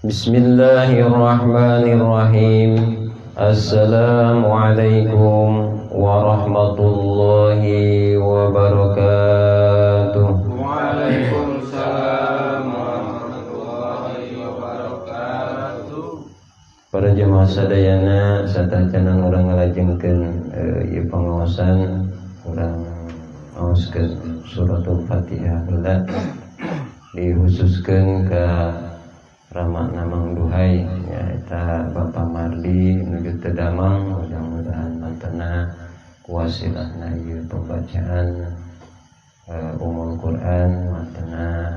Bismillahirrahmanirrahim. Assalamualaikum warahmatullahi wabarakatuh. Waalaikumsalam warahmatullahi wabarakatuh. Para jemaah sadayana, satacanan urang ngalajengkeun ieu pangaosan, urang ngaoskeun suratul Fatihah heula, dihususkeun ka Rama Namang Duhai nyaeta Bapak Mardi nuju teu damang. Mudah-mudahan mantena kuwasilahna ieu pembacaan Ummul Quran mantena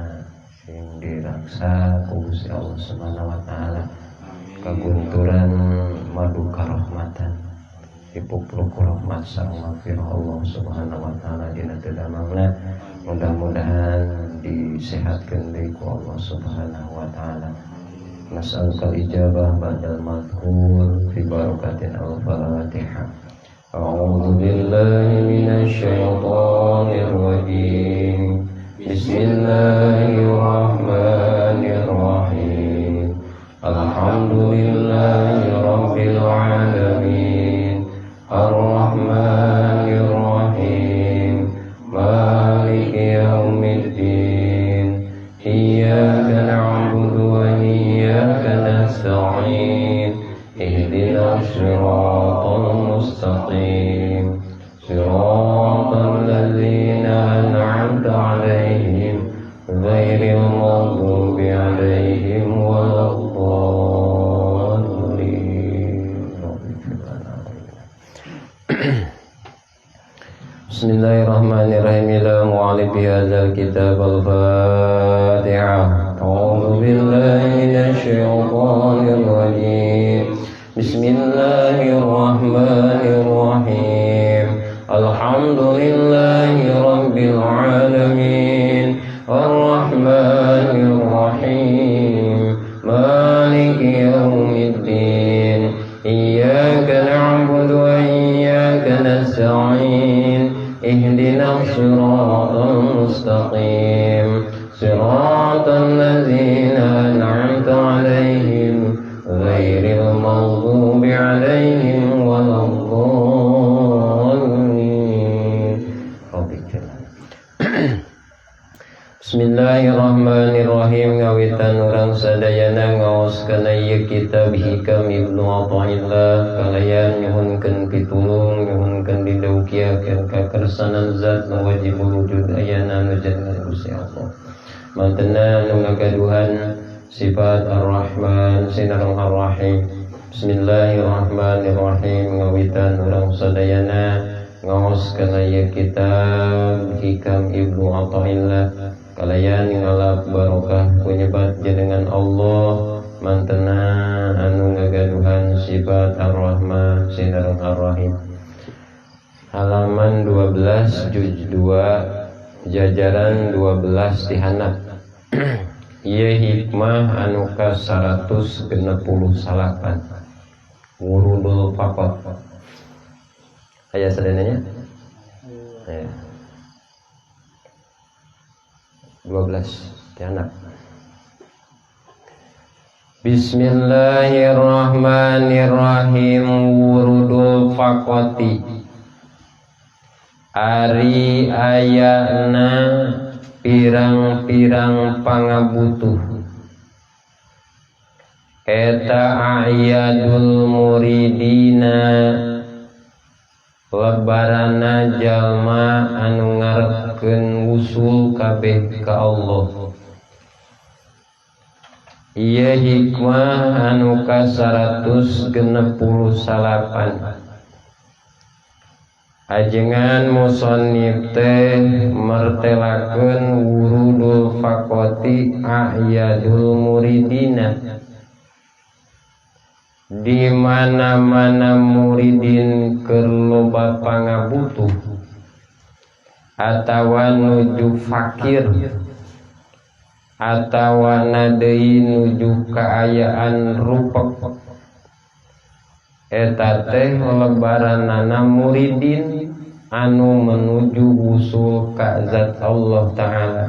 sing diraksa ku Gusti Allah Subhanahu wa taala, kagunturan madu karahmatan, dipupluk rahmat sareng magfirah Allah Subhanahu wa taala dina teu damangna. Mudah-mudahan disehatkeun deui ku Allah Subhanahu wa taala. Nas'alukal ijabah ba'dal madhkur fi barakatin al-Fatihah. A'udzu billahi minasyaitonir rajim. Bismillahirrahmanirrahim. Alhamdulillahi rabbil alamin. Arrahmanir rahim. Maliki yaumiddin. Iyyaka na'budu wa iyyaka nasta'in. Ihdinas siratal mustaqim. Siratal ladzina an'amta 'alaihim ghairil maghdubi 'alaihim waladdallin. Bismillahirrahmanirrahim. Ila mu'alif hadzal kitab al-Fatihah. A'udzu billahi minasyaitonir rajim. Bismillahirrahmanirrahim. Alhamdulillahi rabbil alamin. Arrahmanir rahim. Maliki yaumiddin. Iyyaka na'budu wa iyyaka nasta'in. Ihdinas siratal mustaqim. Siratal ladzina an'amta 'alaihim ghairil maghdubi 'alaihim waladdallin. Bismillahirrahmanirrahim. Ngawitan urang sadayana ngaos kana ieu kitab Hikam Ibnu Athaillah kalayan nyuhunkeun pitulung, nyuhunkeun didaukiakeun kakersanan zat nu wajib wujud ayana nu jenengan Gusti Allah. Mantena nu ngagaduhan sifat Ar-Rahman sinareng Ar-Rahim. Bismillahirrahmanirrahim. Ngawitan urang sadayana ngaos kana ieu kitab Hikam Ibnu Athaillah kalayan ngalap barokah kunyebat jenengan Allah mantena anu ngagaduhan sifat Ar-Rahman sinareng Ar-Rahim. Halaman 12 juz 2 jajaran 12 dihandap. Ieu hikmah anu ka 168 Wurudul Faqat. Aya sadananya? Aya. 12 dihandap. Bismillahirrahmanirrahim. Wurudul Faqati. Ari ayana pirang-pirang pangabutuh eta ayadul muridina lebarana jalma anu ngarepkeun wusul kabeh ka Allah. Ieu hikmah anu ka 168. Ajengan musannif teh mertelakeun wurudul faqati ayadul muridina. Di mana-mana muridin keur loba pangabutuh atawa nuju fakir atawa deui nuju kaayaan rupek, eta teh lebaranana muridin anu menuju usul ka zat Allah Ta'ala.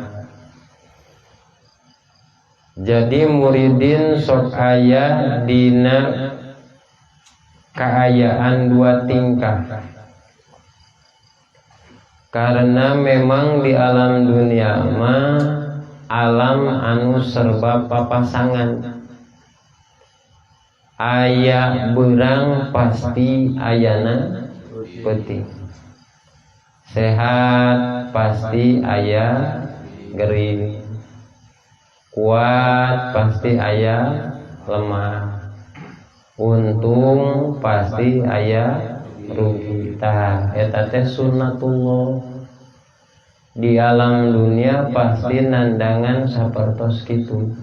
Jadi muridin sok aya dina kaayaan dua tingkah. Karena memang di alam dunia mah alam anu serba papasangan. Aya beurang pasti ayana peuting. Sehat pasti aya gering. Kuat pasti aya lemah. Untung pasti aya rugi. Tah eta teh sunnatullah. Di alam dunia pasti nandangan sapertos kitu.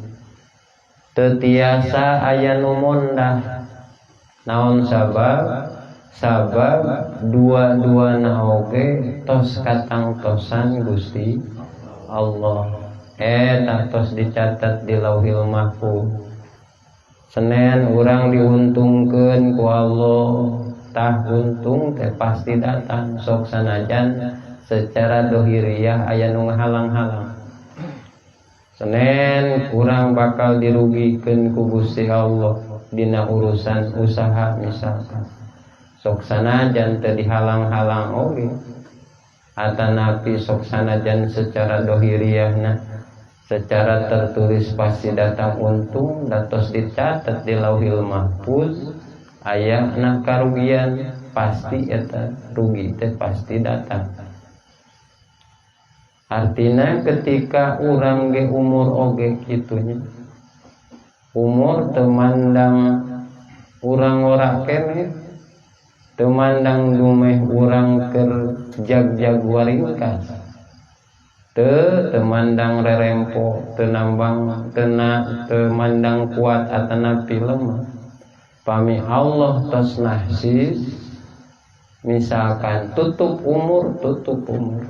Teu tiasa aya nu mondah. Naon sabab? Sabab dua-duana oge tos katangtosan Gusti Allah. Eta tos dicatat di Lauhil Mahfuz. Senin urang diuntungkeun ku Allah. Tah untung teh pasti datang sok sanajan secara dohiriyah aya nu ngahalang-halang. Senin kurang bakal dirugikeun ku Gusti Allah dina urusan usaha misalkan. Sok sanajan teu dihalang-halang oge. Atanapi sok sanajan secara dohiriyahna secara tertulis pasti datang untung, datos dicatat di Lauhil Mahfuz aya na karugian pasti eta rugi teh pasti datang. Artinya ketika urang ge umur oge kitunya, umur temandang urang ora keneh, temandang dumeh urang keur jag-jag waringkas, teu temandang rerempo, teu nambang tena temandang kuat atanapi lemah. Pami Allah tos nahsis, misalkan tutup umur, tutup umur.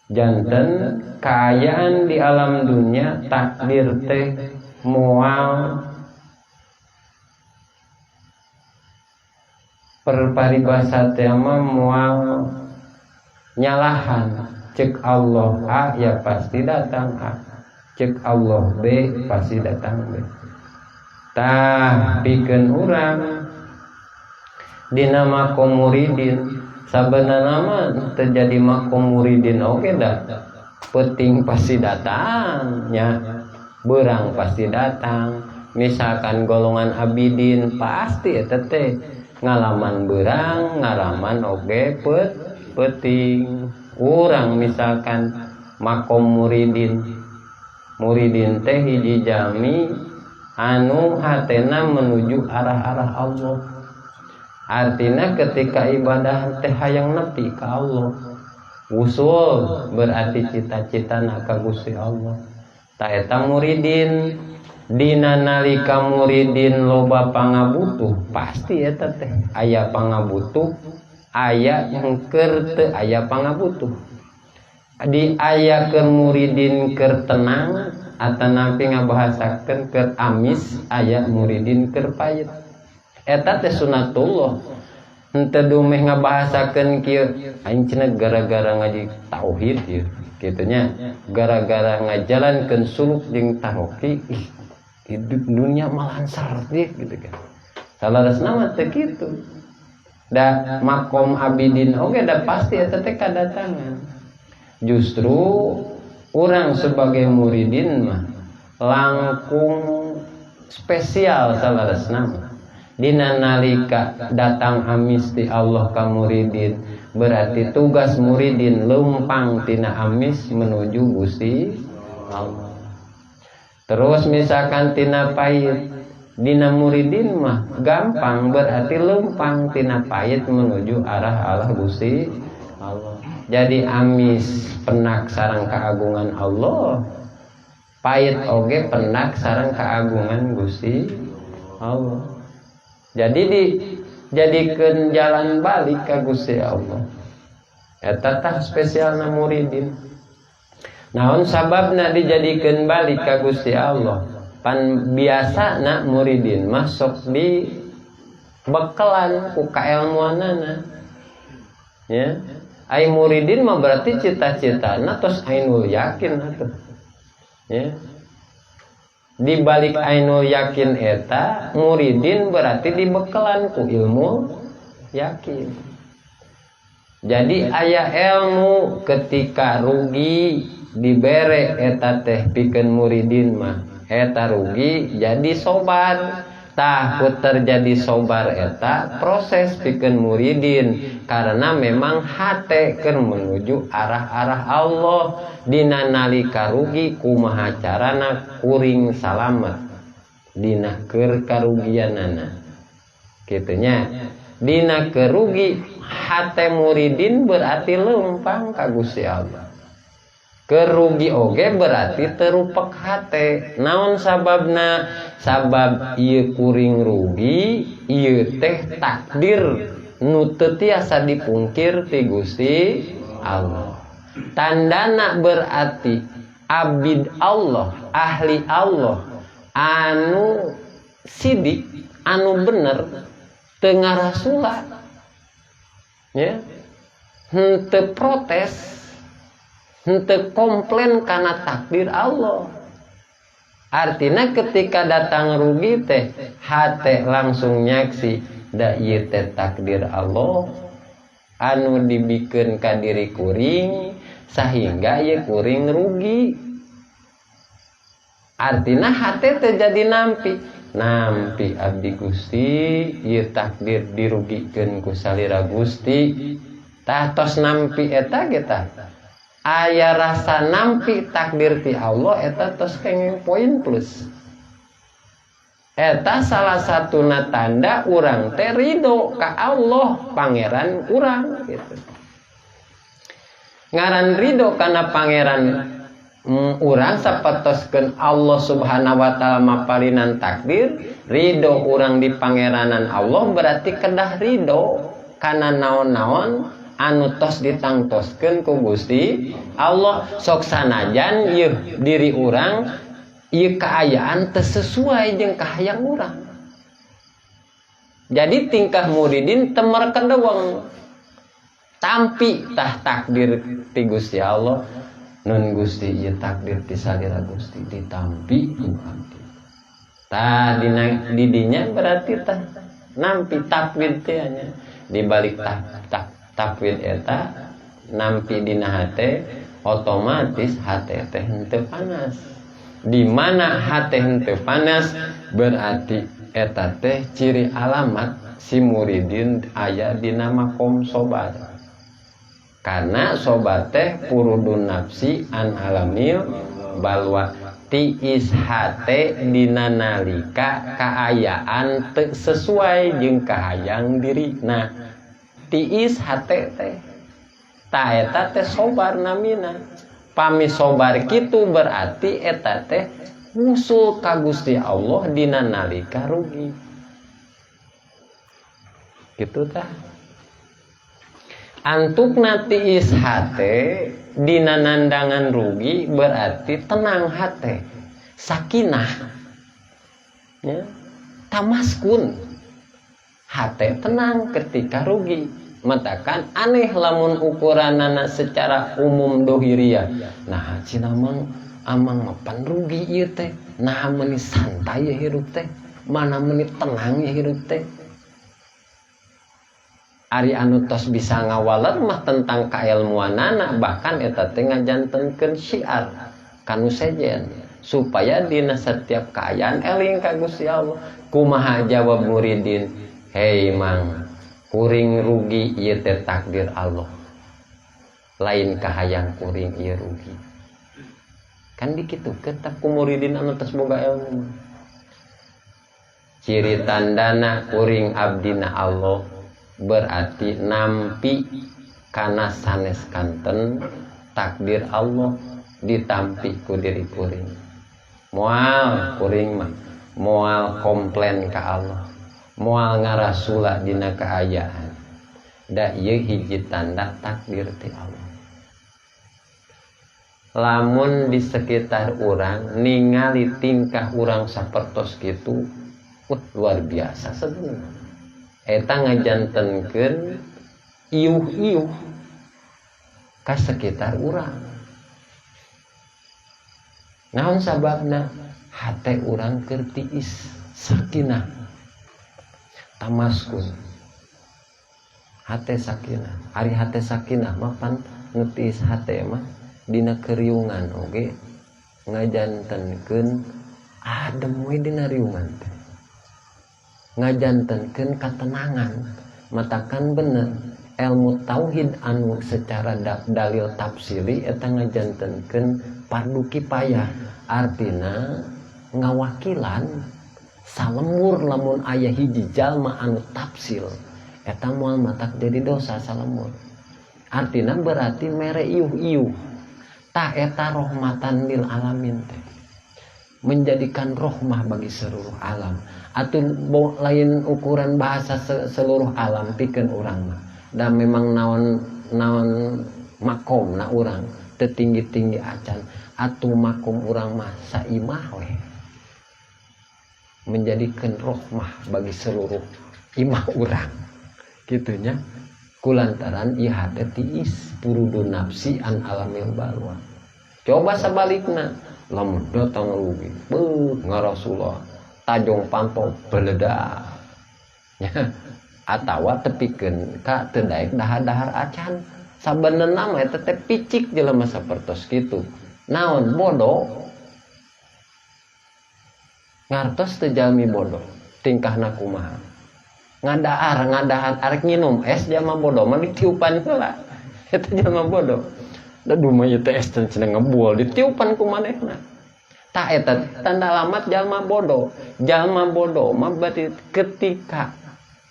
Janten kaayaan di alam dunia takdir teh moal perparibasa teh mah moal nyalahan. Cek Allah A ya pasti datang A, cek Allah B pasti datang B. Tah pikeun urang dina makom muridin sabenerna mah terjadi makom muridin oge dah peuting pasti datang nya, beurang pasti datang. Misalkan golongan abidin pasti eta teh ngalaman beurang, ngalaman oge peuting. Urang misalkan makom muridin, muridin teh hiji jami anu hatena menuju arah-arah Allah. Artinya ketika ibadah teh hayang nepi ka Allah. Usul berarti cita-cita na ka Gusti Allah. Ta eta muridin dina nalika muridin loba pangabutuh pasti eta teh aya pangabutuh, aya keur teu aya pangabutuh. Di aya keur muridin keur tenang atanapi ngabahasakeun keur amis, aya muridin keur payet. Eta teh sunatullah. Henteu dumeh ngabahasakeun kieu aing cenah gara-gara ngaji tauhid ieu kitu nya, gara-gara ngajalankeun suluk jeung taroki, ih hidup dunia malansar ieu gitu kan. Salaresna mah teu kitu. Da makom abidin oge da pasti eta teh kadatangan. Justru urang sebagai muridin mah langkung spesial salaresna mah. Dina nalika datang amis ti Allah ka muridin, berarti tugas muridin lempang tina amis menuju Gusti Allah. Terus misalkan tina pahit, dina muridin mah gampang, berarti lempang tina pahit menuju arah Allah Gusti Allah. Jadi amis penak sareng keagungan Allah, pahit oge penak sareng keagungan Gusti Allah. Jadi dijadikeun jalan balik ka Gusti Allah. Eta tah spesialna muridin. Naon sababna dijadikeun balik ka Gusti Allah? Pan biasana muridin mah sok di bekelan ku kaelmuanana. Ya. Ai muridin mah berarti cita-citana tos ainul yakin atuh. Ya. Di balik ainul yakin eta muridin berarti dibekelan ku ilmu yakin. Jadi aya ilmu ketika rugi dibere eta teh pikeun muridin mah eta rugi jadi sobar. Tah terjadi sobar eta proses pikeun muridin karena memang hate keur menuju arah-arah Allah. Dina nalika rugi kumaha carana kuring salamet dina keur karugianana kitu nya. Dina kerugi hate muridin berarti leumpang ka Gusti Allah. Kerugi oge berarti terupek hate. Naon sababna? Sabab ieu kuring rugi ieu teh takdir nu teu tiasa dipungkir ti Gusti Allah. Tandana berarti abid Allah, ahli Allah, anu sidik, anu bener, teu ngarasula, ya, henteu protes, henteu komplain karena takdir Allah. Artinya ketika datang rugi teh hate langsung nyaksi da ieu teh takdir Allah anu dibikeun ka diri kuring sehingga ieu kuring rugi. Artinya hate teh jadi nampi, nampi abdi Gusti ieu takdir dirugikeun ku salira Gusti. Tah tos nampi eta ge tah aya rasa nampi takdir ti Allah eta tos kenging poin plus. Eta salah satuna tanda urang teh ridho ka Allah pangeran urang gitu. Ngaran ridho kana pangeran urang sapatoskeun Allah Subhanahu wa taala mapalinan takdir, ridho urang di pangeranan Allah berarti kedah ridho kana naon-naon anu tos ditangtoskeun ku Gusti Allah. Sok sanajan ieu diri urang ieu kaayaan teu sesuai jeung kahayang urang. Jadi tingkah muridin temer kedeweng tampi tah takdir ti Gusti Allah. Nun Gusti ieu takdir ti salira Gusti ditampi ku abdi. Tah dina didinya berarti tah nampi takwid teh nya. Di balik tah takwid eta nampi dina hate otomatis hate teh henteu panas. Di mana hate henteu panas berarti eta teh ciri alamat si muridin aya dina makom sobar. Karena sobar teh purudun nafsi an alamil balwa, tiis hate dina nalika kaayaan teu sesuai jeung kahayang dirina. Tiis hate teh ta eta teh sobar namina. Pami sobar kitu berarti eta teh ngusul ka Gusti Allah dina nalika rugi. Kitu tah. Antukna tiis hate dina nandangan rugi berarti tenang hate, sakinah, ya, tamaskun. Hate tenang ketika rugi. Matakan aneh lamun ukuranana secara umum dohiriah. Nah cina mang amang mapan rugi ieu teh. Nah meuni santai ya hirup teh, mana meuni tenang ya hirup teh. Ari anu tos bisa ngawaler mah tentang kailmuanana, bahkan eta teh ngajantenkeun syiar kanu sejen supaya dina setiap kaayaan eling ka Gusti Allah. Kumaha jawab muridin? Hei mang, kuring rugi ieu teh takdir Allah. Lain kahayang kuring ieu rugi. Kan dikitukeun tah ku muridin anu tos boga ilmu. Ciri tandana kuring abdina Allah berarti nampi kana sanes kanten takdir Allah ditampi ku diri kuring. Moal kuring mah moal komplain ka Allah, moal ngarasula dina kaayaan. Da ieu hiji tanda takdir ti Allah. Lamun di sekitar urang ningali tingkah urang sapertos kitu, wah luar biasa sebenarnya. Eta ngajantenkeun iuh-iuh ka sekitar urang. Naon sababna? Hate urang keur tiis, sakinah, tamaskun. Hate sakinah. Ari hate sakinah mah pan nu tiis hate mah dina keriungan oge ngajantenkeun adem we dina riungan teh. Ngajantenkeun katenangan. Matakan bener ilmu tauhid anu secara dalil tafsiri eta ngajantenkeun fardu kifayah, artina ngawakilan salembur. Lamun aya hiji jalma anu tafsil eta moal matak jadi dosa salembur, artina berarti mere iuh-iuh. Tah, eta rahmatan lil alamin teh menjadikan rohmah bagi seluruh alam atau lain ukuran bahasa seluruh alam pikeun urang mah. Dan memang naon naon makom na urang teu tinggi-tinggi acan, atau makom urang mah saimah we menjadikan rohmah bagi seluruh imah urang gitunya, kulantaran ieu hate tiis, purudun nafsi an alamil balwa. Coba sebalikna, lamun datang rugi, beuh, ngarasulah tajong panto beledak ya, atawa tepikeun ka teu daek dahar-dahar acan, sabenerna mah eta teh picik jelema sapertos kitu. Naon? Bodoh. Ngartos teu jalmi bodoh tingkahna kumaha? Ngadahar, ngadahar, arek nginum es, jalma bodoh mah ditiupan heula. Eta jalma bodoh. Da mah ieu teh es teh cenah ngebul, ditiupan ku manehna. Tah, eta tanda alamat jalma bodoh. Jalma bodoh mah berarti ketika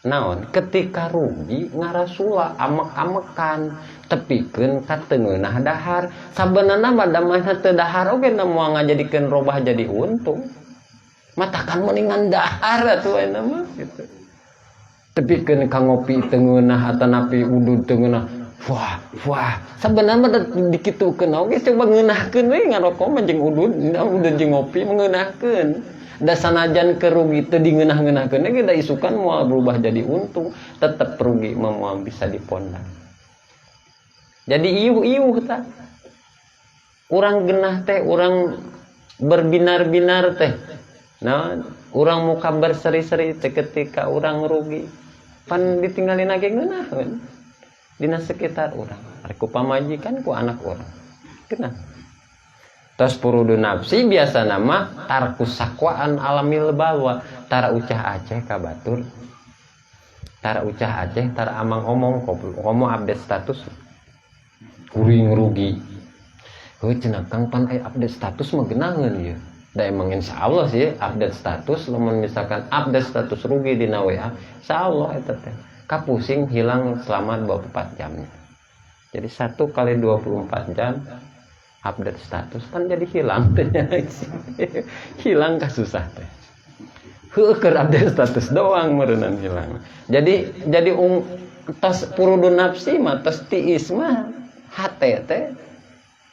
naon? Ketika rugi ngarasula, amek-amekan, tepikeun ka teu ngeunah dahar. Sabenerna mah da mah teu dahar oge na moal ngajadikeun robah jadi untung. Matakan mendingan dahar atuh ayeuna mah gitu. Tepikeun ka ngopi teu ngeunah atanapi udud teu ngeunah. Wah, wah, sebenarnya mah dikitukeun oge coba ngeunahkeun we ngarokok mah jeung udud, udud jeung ngopi mengeunahkeun. Da sanajan kerugi teu dingeunah-ngeunahkeun ge da isukan moal berubah jadi untung, tetep rugi mah moal bisa diponda. Jadi iuh-iuh tah. Urang genah teh, urang berbinar-binar teh. Nah, urang muka berseri-seri teh ketika urang rugi. Pan ditinggalin lagi ngeunaheun dina sekitar urang. Arek ku pamajikan, ku anak urang. Kena. Tos purudu nafsi biasa nama tarku sakwa an alamil balwa, tara ucah aceh ka batur. Tara ucah aceh, tara amang omong, komo update status kuring rugi. Heuh, cenah Kang, pan aya update status mah geunaheun ieu. Da emang insya Allah sih update status, lamun misalkan update status rugi dina WA, insya Allah eta teh kapusing hilang selama 24 jamnya. Jadi 1 kali 24 jam update status kan jadi hilang teh, hilang kasusah teh. Heuh, keur update status doang meureunan hilang. Jadi tos purudun nafsi mah tos tiis mah hate teh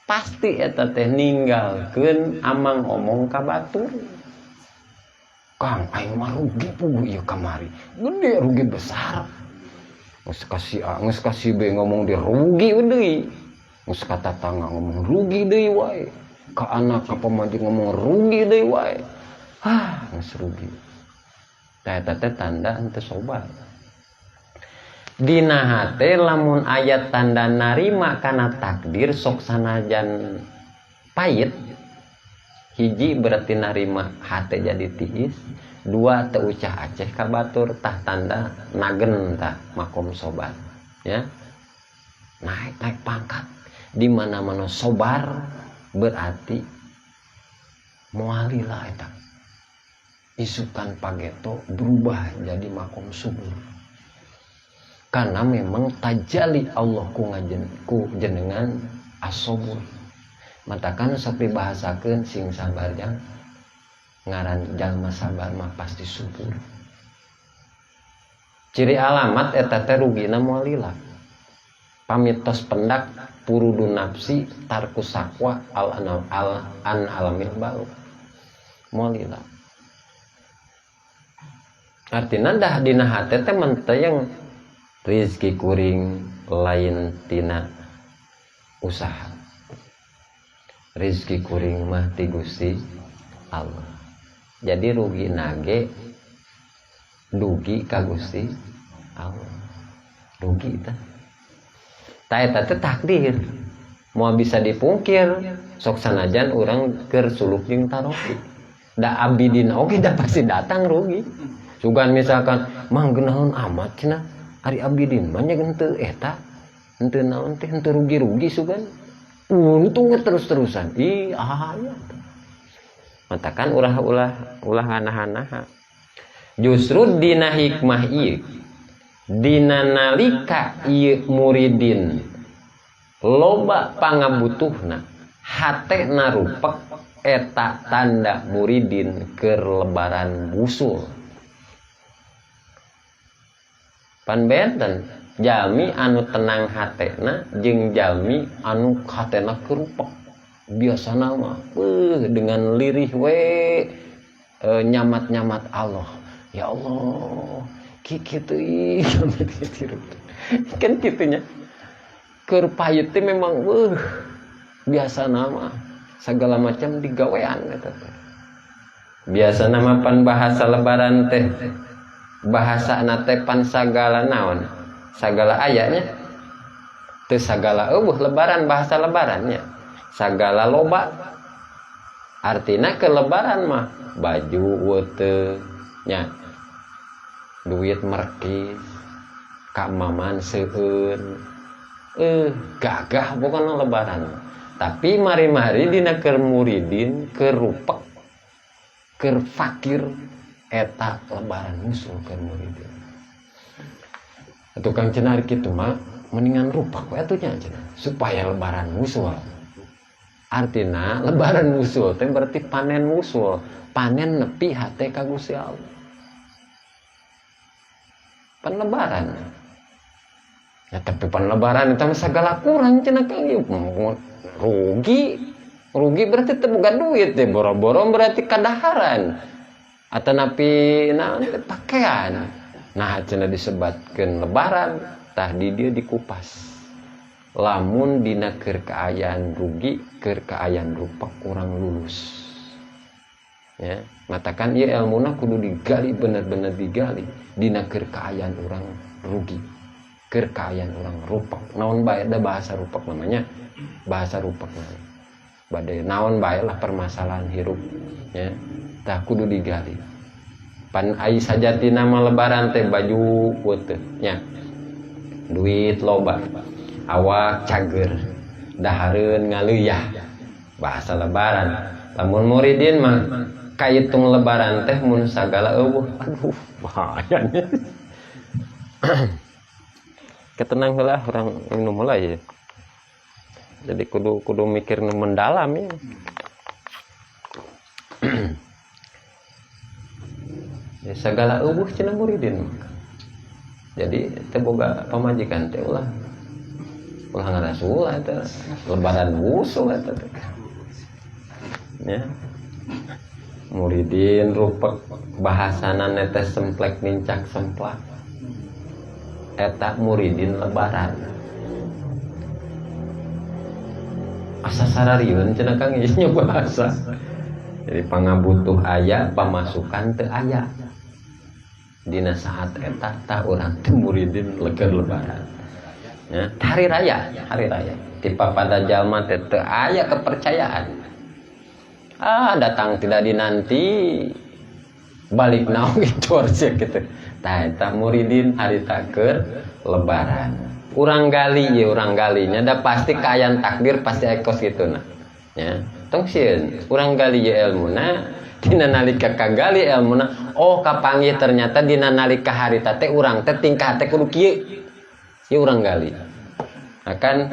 pasti eta teh ninggalkeun amang omong ka batur. Kang, aing mah rugi puguh ieu kamari. Gede, rugi besar. Geus ka si A, geus ka si B ngomong di rugi deui. Geus ka tatangga ngomong rugi deui wae. Ka anak, ka pamajikan ngomong rugi deui wae. Ah, geus rugi. Tah, eta teh tanda henteu sobar. Dina hate lamun aya tanda narima kana takdir sok sanajan pahit, hiji berarti narima hate jadi tiis, dua teu ucah aceh ka batur, tah tanda nagen tah makom sobar ya, naik naik pangkat. Di mana-mana sobar berarti moal lila eta isukan pageto berubah jadi makom subur, karena memang tajali Allah ku ngajen ku jenengan asobur. Matakan sok dibahasakeun sing sabar, jang ngaran jalma sabar mah pasti subur. Ciri alamat eta teh rugina moal lila. Pamit tos pendak purudun nafsi tarku sakwa al al, al an alamil baru moal lila, artinya dah dina hate teh menteyeng rizki kuring lain tina usaha, rizki kuring mah ti Gusti Allah. Jadi rugi nage dugi ka Gusti Allah. Rugi tah. Tah eta teh takdir. Moal bisa dipungkir sok sanajan urang keur suluk jeung taroki. Da abidin oge da pasti datang rugi. Sugan misalkan mang geunaheun amat cenah ari abidin mah nya henteu eta henteu naon teh henteu rugi-rugi sugan. Untung terus-terusan. Ih, aya. Matakan ulah-ulah ulah nganahan-naha. Justru dina hikmah ieu, dina nalika ieu muridin loba pangabutuhna, hatena rupek eta tanda muridin keur lebaran wusul. Pan benten jalmi anu tenang hatena jeung jalmi anu hatena kerupek. Biasana mah dengan lirih we nyamat-nyamat Allah. Ya Allah, kitu ih kan kitunya. Keur payet teh memang biasana mah segala macam digawean eta teh. Biasana mah pan bahasa lebaran teh bahasana teh pan sagala naon? Sagala ayanya teu sagala eueuh lebaran bahasa lebarannya. Sagala loba. Artina ke lebaran mah baju weteu nya. Duit merkis, kamaman seueun. Gagah pokona lebaran. Tapi mari-mari dina keur muridin, keur rupek, keur fakir eta lebaran musuh keur muridin. Tukang cenah kitu mah mendingan rupek we atuh nya cenah supaya lebaran musuh. Artina lebaran musuh teh berarti panen musuh, panen nepi hate ka Gusti Allah. Pan lebaran. Ya tapi pan lebaran itu segala kurang cenah Kang ieu. Rugi. Rugi berarti teu boga duit teh, boro-boro berarti kadaharan. Atanapi naon teh pakaian. Nah cenah disebatkeun lebaran tah di dieu dikupas. Lamun dina keur kaayaan rugi, keur kaayaan rupak kurang lulus. Ya, matakan ieu elmuna kudu digali bener-bener digali dina keur kaayaan urang rugi, keur kaayaan urang rupak. Naon bae da bahasa rupak namanya? Bahasa rupak namanya. Bade naon bae lah permasalahan hirup ya. Tah kudu digali. Pan ai sajatina mah lebaran teh baju putih nya. Duit loba, awak cager, dahareun ngaleuya. Bahasa lebaran. Lamun muridin mah kaitung lebaran teh mun sagala eueuh. Aduh, bahaya nya. Ketenang heula urang minum heula ya. Jadi kudu mikir nu mendalam ya. Ya sagala eueuh cenah muridin. Jadi teh boga pamajikan teh ulah ngarasul eta lebaran wusul eta teh. Ya. Muridin rupek bahasana teh semplek nincak semplak. Eta muridin lebaran. Asa sararieun cenah Kang ieu nya bahasa. Jadi pangabutuh aya, pamasukan teu aya. Dina saat eta tah urang teh muridin leger lebaran. Ya, hari raya, hari raya. Tipa pada jalma teh teu aya kepercayaan. Ah, datang tidak dinanti. Balik naon gitu gitu. Tah eta muridin harita keur lebaran. Urang gali ye urang galinya da pasti kaayaan takdir pasti ekos gitu nah. Ya, tong sieun urang gali ye elmuna dina nalika kagali elmuna oh kapanggih ternyata dina nalika harita teh urang teh tingkah teh kudu kieu. Ieu urang gali. Akan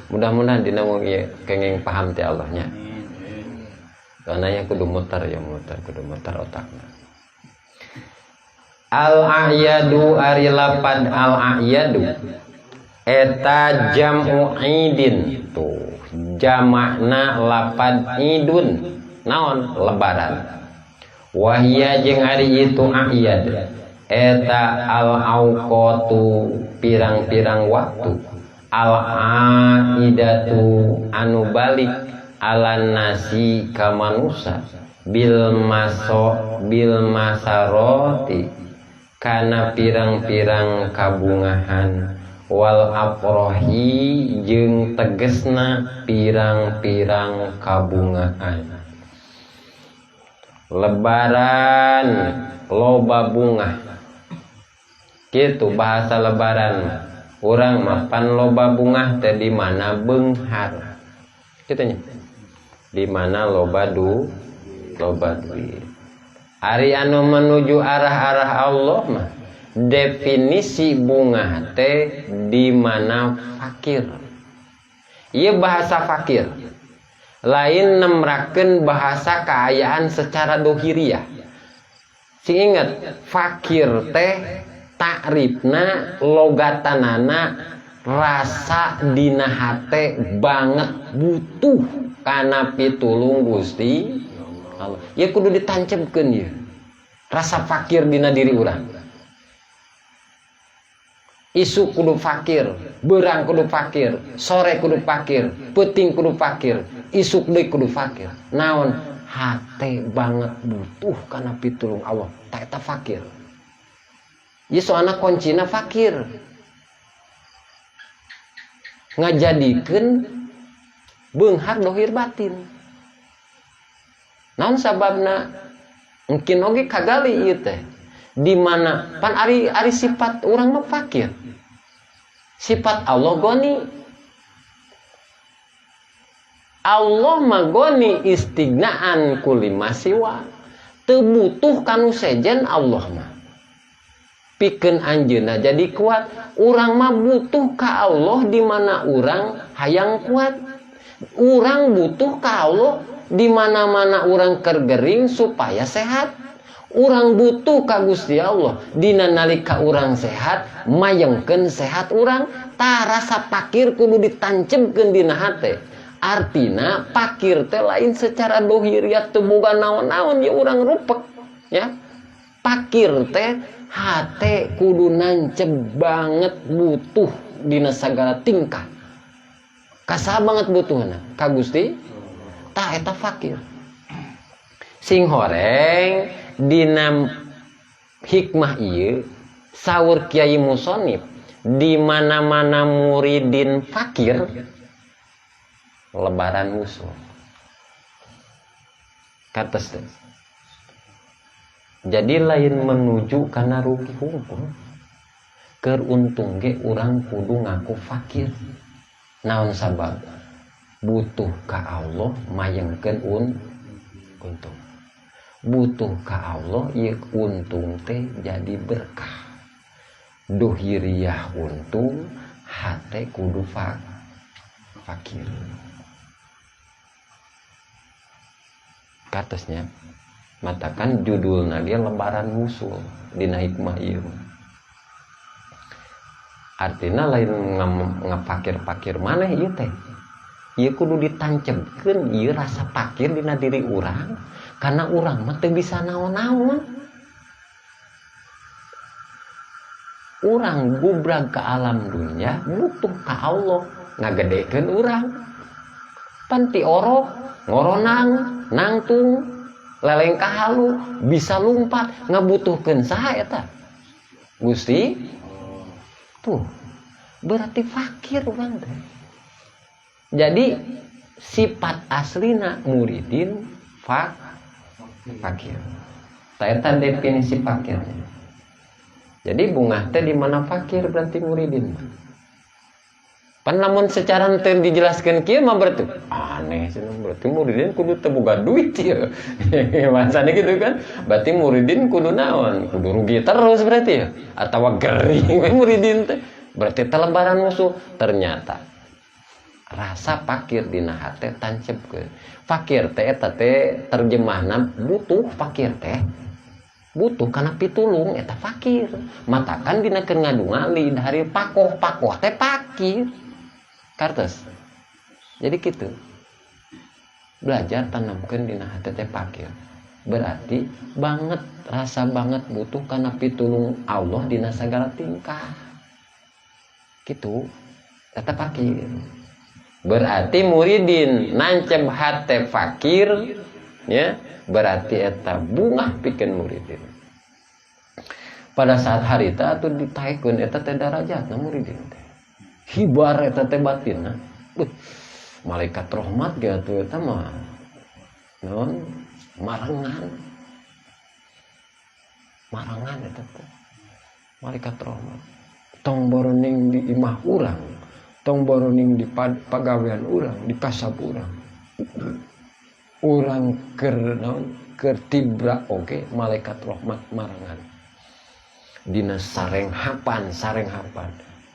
mudah-mudahan dina wong ieu kenging paham teh Allah nya. Karena yang kudu muter ya muter kudu muter otakna. Al-a'yadu ari lapad al-a'yadu eta jam'u idin tuh jamakna lapad idun naon lebaran. Wahia jeung ari itu a'yad eta al-auqatu pirang-pirang waktu al-aidatu anu balik ala nasi ka manusa Bil maso bil masaroti kana pirang-pirang kabungahan wal afrohi jeung tegesna pirang-pirang kabungahan. Lebaran loba bunga, gitu bahasa lebaran. Urang mapan loba bunga teh di mana beunghar, kitu nya. Di mana loba loba duit. Ari anu menuju arah-arah Allah mah definisi bunga teh di mana fakir. Ieu bahasa fakir. Lain nemrakeun bahasa kaayaan secara dohiriah. Sing inget, fakir teh takrifna logatanana rasa dina hate banget butuh kana pitulung Gusti Allah. Ieu kudu ditancapkeun ieu. Rasa fakir dina diri urang. Isuk kudu fakir, berang kudu fakir, sore kudu fakir, peuting kudu fakir, isuk deui kudu fakir. Naon? Hate banget butuh kana pitulung Allah. Ta eta fakir. Ieu soalna kuncina fakir. Ngajadikeun beunghar dohir batin. Naon sababna? Mungkin oge kagali ieu teh. Di mana pan ari ari sifat urang mah fakir. Sifat Allah goni. Allah mah goni istighnaan kulli masiwa. Teu butuh kanu sejen Allah mah. Pikeun anjeunna jadi kuat. Urang mah butuh ka Allah di mana urang hayang kuat. Urang butuh ka Allah di mana-mana urang keur gering supaya sehat. Urang butuh ka Gusti Allah dina nalika urang sehat, mayengkeun sehat urang. Tah rasa fakir kudu ditancepkeun dina hate. Artina fakir teh lain secara dohiriat teu boga naon-naon ya urang rupek ya. Fakir teh hate kudu nancep banget butuh dina sagala tingkah. Kasaha banget butuhna ka Gusti? Tah eta fakir. Sing horeng dina hikmah ieu saur Kiai Musonib, di mana-mana muridin fakir lebaran musuh. Kates teh. Jadi lain menuju kana rugi hungkul. Keur untung ge urang kudu ngaku fakir. Naon sabab? Butuh ka Allah mayengkeun untung. Butuh ka Allah ieu untung teh jadi berkah. Dohiriah untung, hate kudu fakir. Katesnya matakan judulna ge lebaran musul dina hikmah ieu. Artina lain ngapakir-pakir maneh ieu teh. Ieu kudu ditancepkeun ieu rasa fakir dina diri urang, karena urang mah teu bisa naon-naon. Urang gubrag ke alam dunia butuh ka Allah ngagedekeun urang. Pan ti orok ngoronang nangtung lelengkah halu bisa lumpat ngabutuhkeun saha eta? Gusti. Tuh berarti fakir urang teh. Jadi sifat aslina muridin fakir. Tah eta definisi fakirnya. Jadi bungah teh di mana fakir berarti muridin. Pan lamun secara teu dijelaskeun kieu mah berarti aneh cenah, berarti muridin kudu teu boga duit ieu. Bahasana gitu kan. Berarti muridin kudu naon? Kudu rugi terus berarti ya. Atawa gering we muridin teh. Berarti teh lebaran musuh. Ternyata rasa fakir dina hate tancepkeun. Fakir teh eta teh terjemahna butuh, fakir teh butuh kana pitulung eta fakir. Matakan dina keur ngadungali dari pakoh-pakoh teh fakir. Kartes. Jadi gitu. Belajar tanamkeun dina hate teh fakir. Berarti banget rasa banget butuh kana pitulung Allah dina sagala tingkah. Gitu. Eta fakir. Berarti muridin nancep hate fakir Ya, berarti eta bungah pikeun muridin. Pada saat harita atuh ditaekeun eta teh darajatna muridin teh. Hibar eta teh batinna. Malaikat rahmat ge atuh eta mah. Naon? Marengan. Marengan eta teh. Malaikat rahmat. Tong boroning di imah urang, tong boroning di pagawean urang, di kasab urang. Urang keur naon? Keur tibra oge malaikat rahmat marengan. Dina sarenghapan, sarenghapan.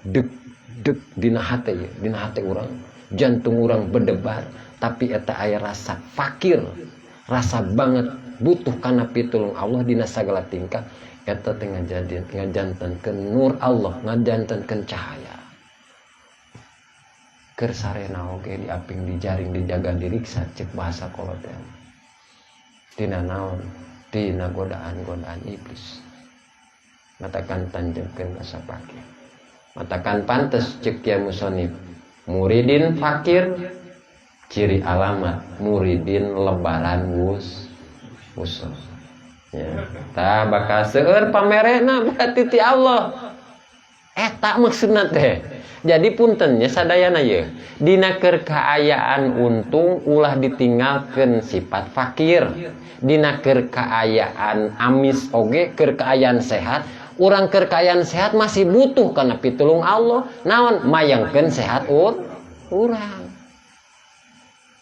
Deg deg dina hate ye, dina hate urang, jantung urang berdebar, tapi eta aya rasa fakir, rasa banget butuh kana pitulung Allah dina sagala tingkah, eta teh ngajantenkeun nur Allah, ngajantenkeun cahaya. Keur sarena oge diaping dijaring dijaga diriksa cek bahasa kolot teh. Tina naon? Tina godaan-godaan iblis. Matakan tanjengkeun rasa fakir. Matakan pantes cek kiai musonif. Muridin fakir ciri alamat muridin lebaran wusul. Ya, tah bakal seueur pamerena berarti ti Allah. Eta maksudna teh. Jadi puntennya sadayana ye. Dina keur kaayaan untung ulah ditinggalkeun sifat fakir. Dina keur kaayaan amis oge keur kaayaan sehat, urang keur kaayaan sehat masih butuh kana pitulung Allah. Naon mayangkeun sehat urang.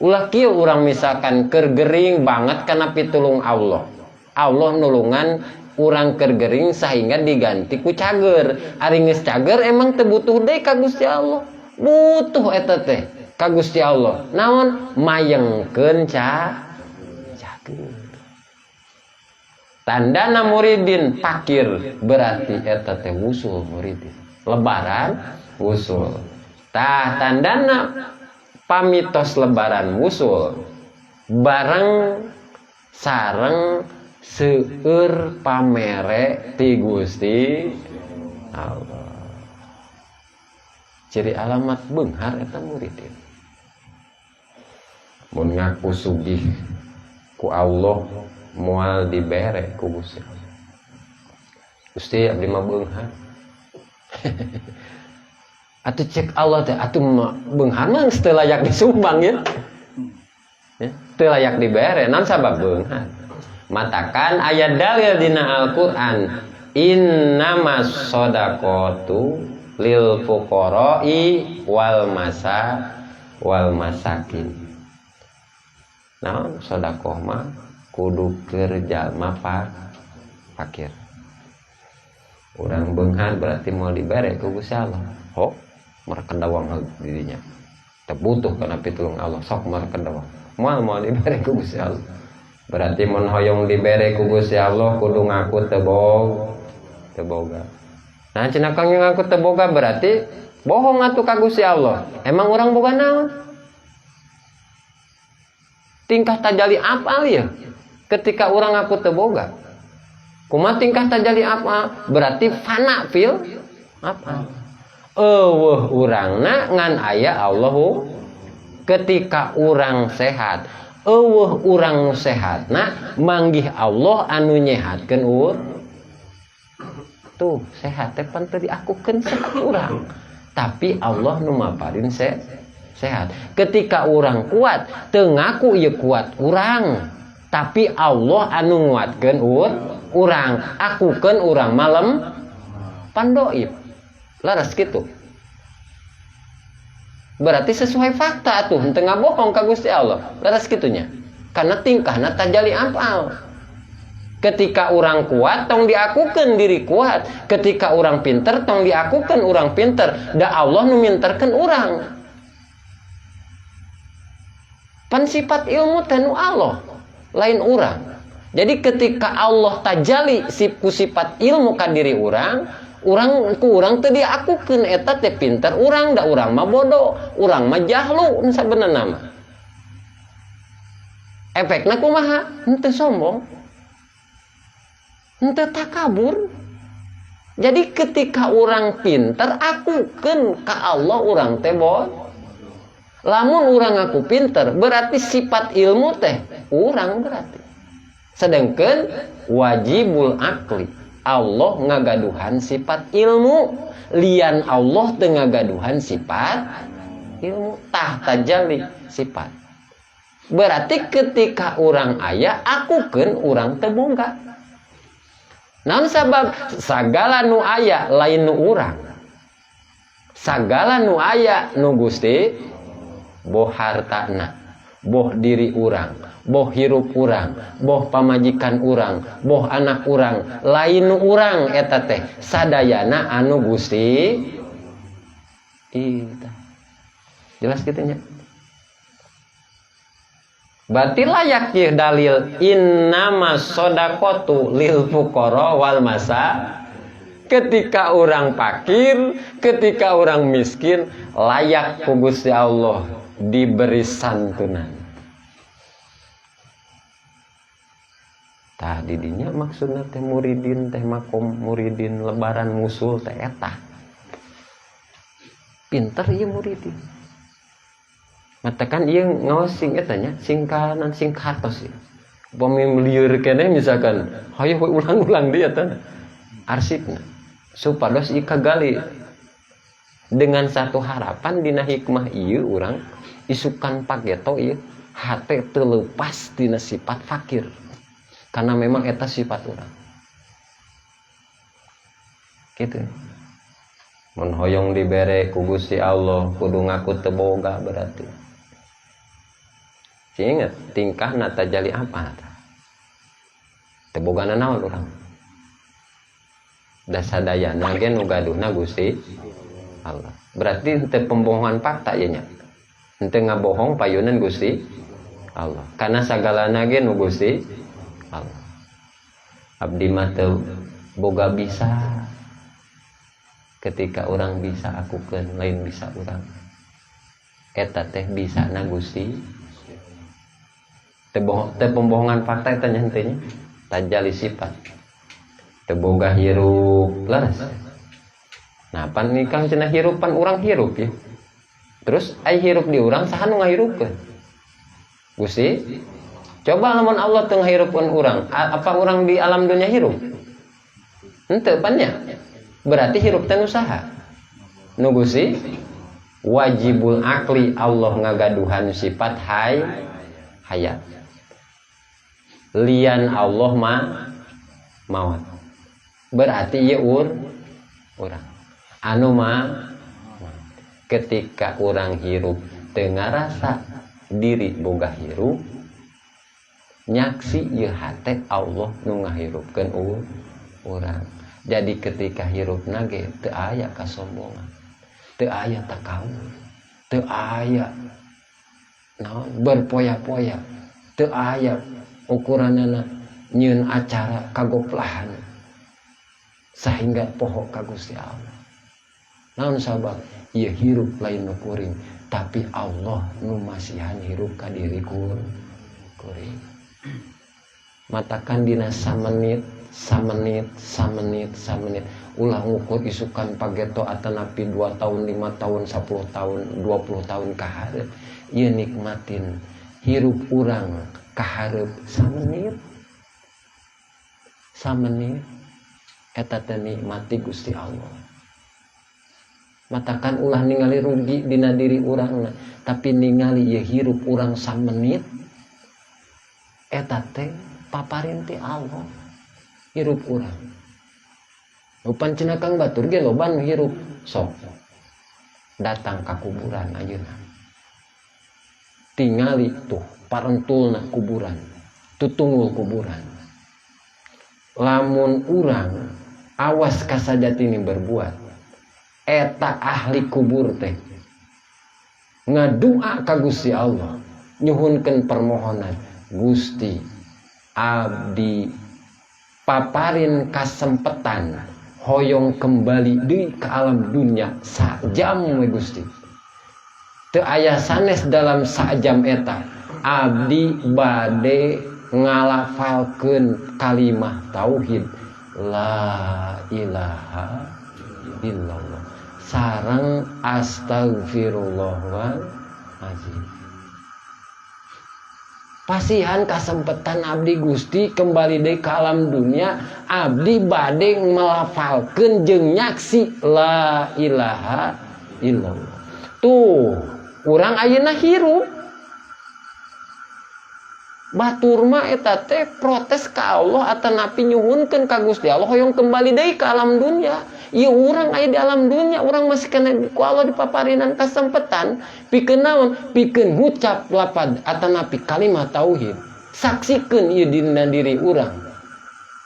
Ulah kieu urang misalkan keur gering banget kana pitulung Allah. Allah nulungan urang keur gering sehingga diganti ku cager. Ari geus cager emang teu butuh deui ka Gusti Allah. Butuh eta teh ka Gusti Allah. Naon mayengkeun cager. Tandana muridin fakir berarti eta teh wusul muridin. Lebaran wusul. Tah tandana pamitos lebaran wusul bareng sareng seueur pamere ti Gusti Allah. Ciri alamat beunghar eta muridin. Mun ngaku sugih ku Allah moal dibere ku Gusti Allah. Gusti abdi mah beunghar. Atuh cek Allah teh atuh mah beunghar mah geus teu layak disumbang ya. Ya, teu layak dibere naon sabab beunghar. Matakan ayat dalil dina Al-Qur'an innamas shadaqatu lil fuqara'i wal masa wal masakin. Naon sedekah mah kudu keur jalma fakir. Urang beunghar berarti mau dibere ku Gusti Allah. Ho, mereka dawang dirinya. Teu butuh kana pitulung Allah, sok mereka dawang. Moal moal dibere ku Gusti Allah. Berarti mun hoyong dibere ku Gusti Allah kudu ngaku teu boga. Nah cenah kang ngaku teu boga berarti bohong atuh ka Gusti Allah. Emang urang boga naon? Tingkah tajali apal ya? Ketika urang ngaku teu boga. Kumaha tingkah tajali apa? Berarti fana fil apa? Eueuh urangna ngan aya Allahu. Ketika urang sehat, eueuh urang sehatna manggih Allah anu nyehatkeun Tuh sehat teh pan teu diakukeun sehat urang. Tapi Allah nu maparin sehat. Ketika urang kuat, teu ngaku ieu kuat urang. Tapi Allah anu nguatkeun urang, akukeun urang malem pandoib. Laras kitu. Berarti sesuai fakta tuh, henteu ngabohong ka Gusti Allah. Laras kitunya. Karena tingkahna tajali apal. Ketika orang kuat tong diakukeun diri kuat. Ketika orang pinter tong diakukeun orang pinter. Da Allah nu minterkeun urang. Pan sifat ilmu teh nu Allah, lain urang. Jadi ketika Allah tajali ku sifat ilmu ka diri urang, urang ku urang teu diakukeun eta teh pinter urang, da urang mah bodoh, urang mah jahlu sabenerna mah. Efekna kumaha? Henteu sombong. Henteu takabur. Jadi ketika orang pinter akukeun ka Allah urang teh bodoh. Lamun urang ngaku pinter berarti sifat ilmu teh Urang berarti. Sedangkan wajibul akli, Allah ngagaduhan sifat ilmu, lian Allah teu ngagaduhan sifat ilmu. Tah tajalli sifat. Berarti ketika urang aya, akukeun urang teu boga. Naon sabab? Sagala nu aya lain nu urang. Sagala nu aya nu Gusti, boh hartana, boh diri urang, boh hirup urang, boh pamajikan urang, boh anak urang, lain nu urang eta teh, sadayana anu Gusti. Ita. Jelas kitu nya? Berarti layak ieu dalil innama shodaqatu lil fuqara wal masa. Ketika orang fakir, ketika orang miskin, layak ku Gusti Allah diberi santunan. Tah didinya maksudna teh muridin teh makom muridin lebaran musul teh eta. Pinter ieu muridin. Matakan ieu ngaos sing eta nya, sing kanan sing katos ieu. Upami lieur keneh misalkan, hayo we ulang-ulang dia teh. Arsipna supados ieu kagali dengan satu harapan dina hikmah ieu urang isukan pageto ieu hate teu leupas dina sifat fakir. Karena memang eta sifat urang. Gitu. Mun hoyong dibere ku Gusti Allah kudu ngaku teu boga berarti. Ingat tingkahna tajali apa? Teu bogana naon urang? Da sadayana ge nu gaduhna Gusti Allah. Berarti henteu pembohongan fakta ieu nya. Henteu ngabohong payunan Gusti Allah. Karena sagalana ge nu Gusti Allah. Abdi mah teu boga bisa. Ketika orang bisa akukeun lain bisa urang. Eta teh bisana Gusti. Teu pembohongan fakta eta nya henteu nya. Tajali sifat. Teu boga hirup leres. Nah, pan nikah cenah hirup pan urang hirup ya. Terus ai hirup di urang saha nu ngahirupkeun? Gusti. Coba lamun Allah teu ngahirupkeun urang, apa urang di alam dunia hirup? Henteu pan nya. Berarti hirup teh nu saha? Nu Gusti. Wajibul akli Allah ngagaduhan sifat hayat. Lian Allah ma maut. Berarti ieu urang. Anu ma ketika urang hirup teu ngarasa diri boga hirup, nyaksi ieu hate Allah nu ngahirupkeun urang. Jadi ketika hirup nage teu aya kasombongan, teu aya takabur, teu aya naon berpoya-poya, teu aya ukuranana nyieun acara kagoplahan sehingga poho ka Gusti Allah. Naon sabab ieu hirup lain nu kuring, tapi Allah nu masihan hirup ka diri kuring. Matakan dina samenit, samenit, samenit, samenit. Ulah ngukur isukan pageto atanapi 2 tahun, 5 tahun, 10 tahun, 20 tahun kaharep. Ieu nikmatin hirup urang kaharep samenit. Samenit eta teh nikmati Gusti Allah. Matakan ulah ningali rugi dina diri urangna, tapi ningali ieu hirup urang samenit eta teh paparin ti Allah hirup urang. Upan cenah Kang batur ge loba nu hirup sok datang ka kuburan ayeuna. Tingali tuh parentulna kuburan, tutungul kuburan. Lamun urang awas kasajatini berbuat, eta ahli kubur teh ngadua ka Gusti Allah, nyuhunkeun permohonan, Gusti abdi paparin kasempetan hoyong kembali deui ke alam dunia sajam we Gusti. Teu aya sanes dalam sajam eta abdi bade ngalafalkeun kalimah tauhid la ilaha illallah sareng astagfirullahalazim. Pasihan kasempetan abdi Gusti kembali deui ka alam dunia, abdi bade melafalkeun jeung nyaksi la ilaha illallah. Tuh, urang ayeuna hirup. Batur mah eta teh protes ka Allah atanapi nyuhunkeun ka Gusti Allah hoyong kembali deui ka alam dunia. Ieu urang aya di alam dunia, urang masih kena ku Allah dipaparinan kasempetan pikeun naon? Pikeun ngucap lapad atanapi kalimat tauhid. Saksikeun ieu dina diri urang.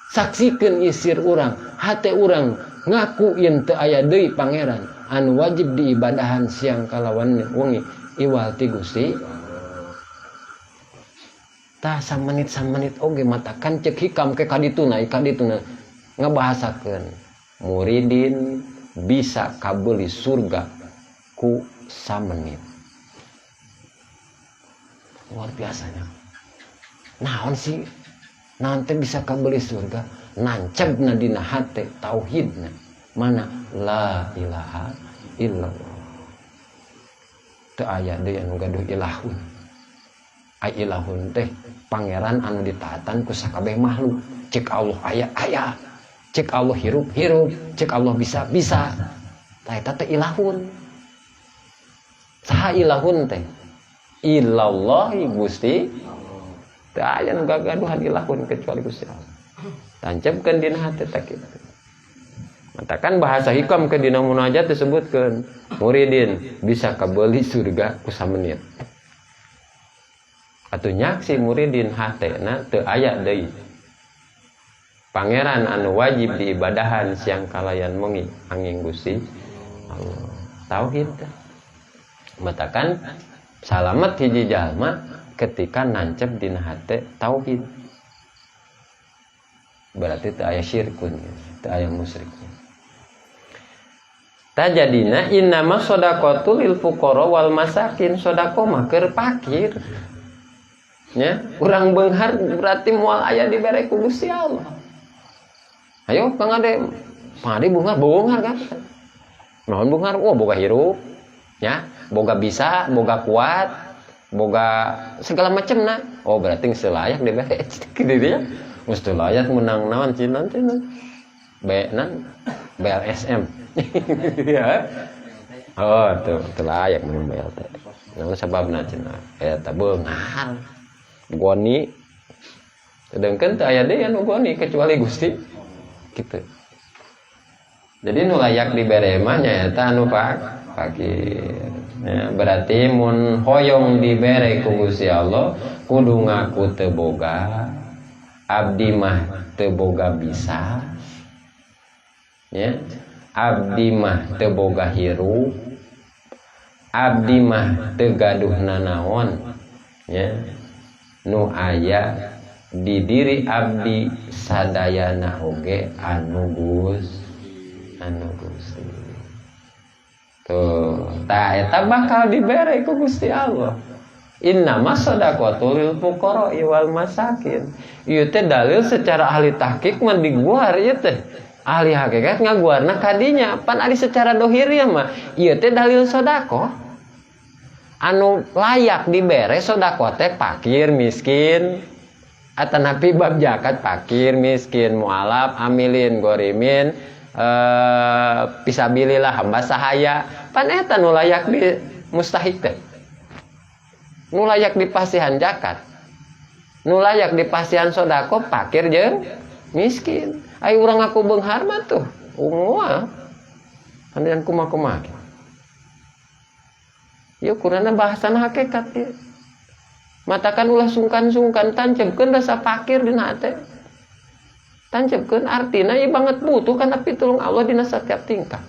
Saksikeun ieu sir urang, hate urang ngaku yen teu aya deui pangeran anu wajib diibadahan siang kalawan wengi iwal ti Gusti. Tah samenit-samenit oge matakan cek hikam ke kadituna kadituna ngabahasakeun muridin bisa kabeli surga ku samenit. Luar biasanya. Naon sih? Naon teh bisa kabeli surga? Nancebna dina hate tauhidna. Mana la ilaha illallah. Teu aya deui anu gaduh ilahun. Ai ilahun teh pangeran anu ditaatan ku sakabeh makhluk. Cek Allah aya aya. Cek Allah hirup hirup, cek Allah bisa bisa. Tah eta teh ilahun. Saha ilahun teh? Ilallahi Gusti. Teu aya nu gagaduhan ilahun kecuali Gusti Allah. Tancapkeun dina hate teh kitu. Matakan bahasa hikam ke dina munajat disebutkeun muridin bisa kabeli surga ku samenit. Atuh nyaksi muridin hatena teu aya deui pangeran anu wajib diibadahan siang kalayan wengi angin Gusti Allah. Tauhid teh. Matakan salamet hiji jalma ketika nancep dina hate tauhid. Berarti teu aya syirkun, teu aya musyrik. Tajadina innama shadaqatu lil fuqara wal masakin, sedekah mah keur fakir. Nya, urang beunghar berarti moal aya dibere ku Gusti Allah. Ayo Kang Ade, Kang Ade beunghar, beunghar kan? Naon beunghar? Oh, boga hirup. Ya, boga bisa, boga kuat, boga segala macam nah. Oh, berarti geus layak dibere kitu ya. Geus teu layak menang naon cina cina. B nan BLSM. Ya. Oh, tuh, teu layak menang BLT. Naon sababna cenah? Eta beunghar. Goni. Sedangkan teu aya deui anu goni kecuali Gusti. Gitu. Jadi nu layak dibere mah nyaeta anu fakir. Ya, berarti mun hoyong dibere ku Gusti Allah kudu ngaku teu boga, abdi mah teu boga bisa. Ya, abdi mah teu boga hirup, abdi mah teu gaduh nanaon, ya. Nu aya di diri abdi sadayana oge anu anu Gusti. Tuh, tah eta bakal dibere ku Gusti Allah. Innama shadaqatu lil fuqara wal masakin. Ieu teh dalil secara ahli tahqiq mah diguar ieu teh. Ahli hakikat ngaguarna kadinya, pan ari secara dohiriah mah ieu teh dalil sedekah. Anu layak dibere sedekah teh fakir, miskin, atanapi bab zakat fakir, miskin, mualaf, amilin, gorimin, fisabilillah, hamba sahaya. Pan eta nu layak di mustahik teh. Nu layak dipasihan zakat. Nu layak dipasihan sedekah fakir jeung miskin. Ai urang ngaku beunghar mah tuh moal. Pandian kumaha-kumaha. Ieu kurana bahasana hakikat ieu. Matakan ulah sungkan-sungkan tancapkeun rasa fakir dina hate. Tancapkeun artina ieu banget butuh kana pitulung Allah dina setiap tingkah.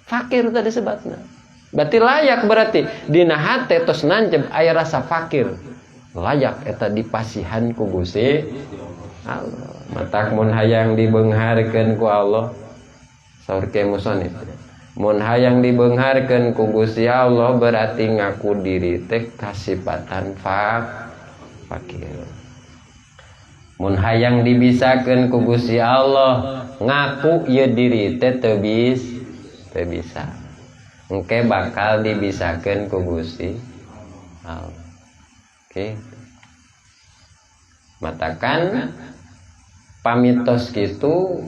Fakir tadi sebatna. Berarti layak berarti dina hate tos nancep aya rasa fakir. Layak eta dipasihan ku Gusti Allah. Matak mun hayang dibeungharkeun ku Allah. Saur ke musonif. Mun hayang dibeungharkeun ku Gusti Allah berarti ngaku diri teh kasipatan fakir. Mun hayang dibisakeun ku Gusti Allah ngaku ieu diri teh teu bisa. Engke bakal dibisakeun ku Gusti Allah. Oke. Matakan pamitos kitu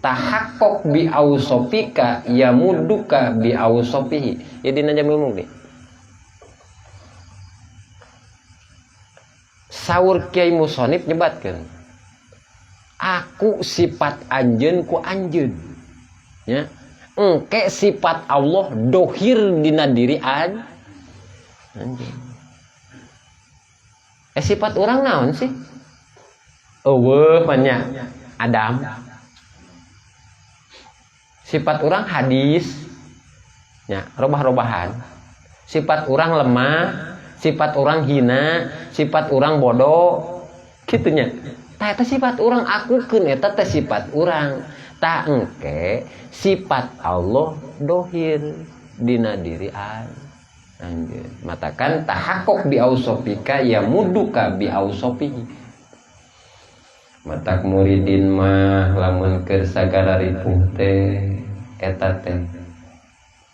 tahakkok bi ausofika yamuduka bi ausofihi. Ya dina Jamil Mughni. Saur Kiai Musonif nyebatkeun aku sifat anjeun ku anjeun nya engke sifat Allah dohir dina diri anjeun. Sifat urang naon sih? Eueuh nya Adam. Sifat urang hadis nya robah-robahan. Sifat urang lemah, sifat urang hina, sifat urang bodoh kitu nya. Tah eta sifat urang akukeun eta teh sifat urang. Tah engke sifat Allah dohir dina diri anjeun. Matakan tahakkuk bi ausofika ya muduka bi ausofihi. Matak muridin mah lamun keur sagala ripuh teh eta teh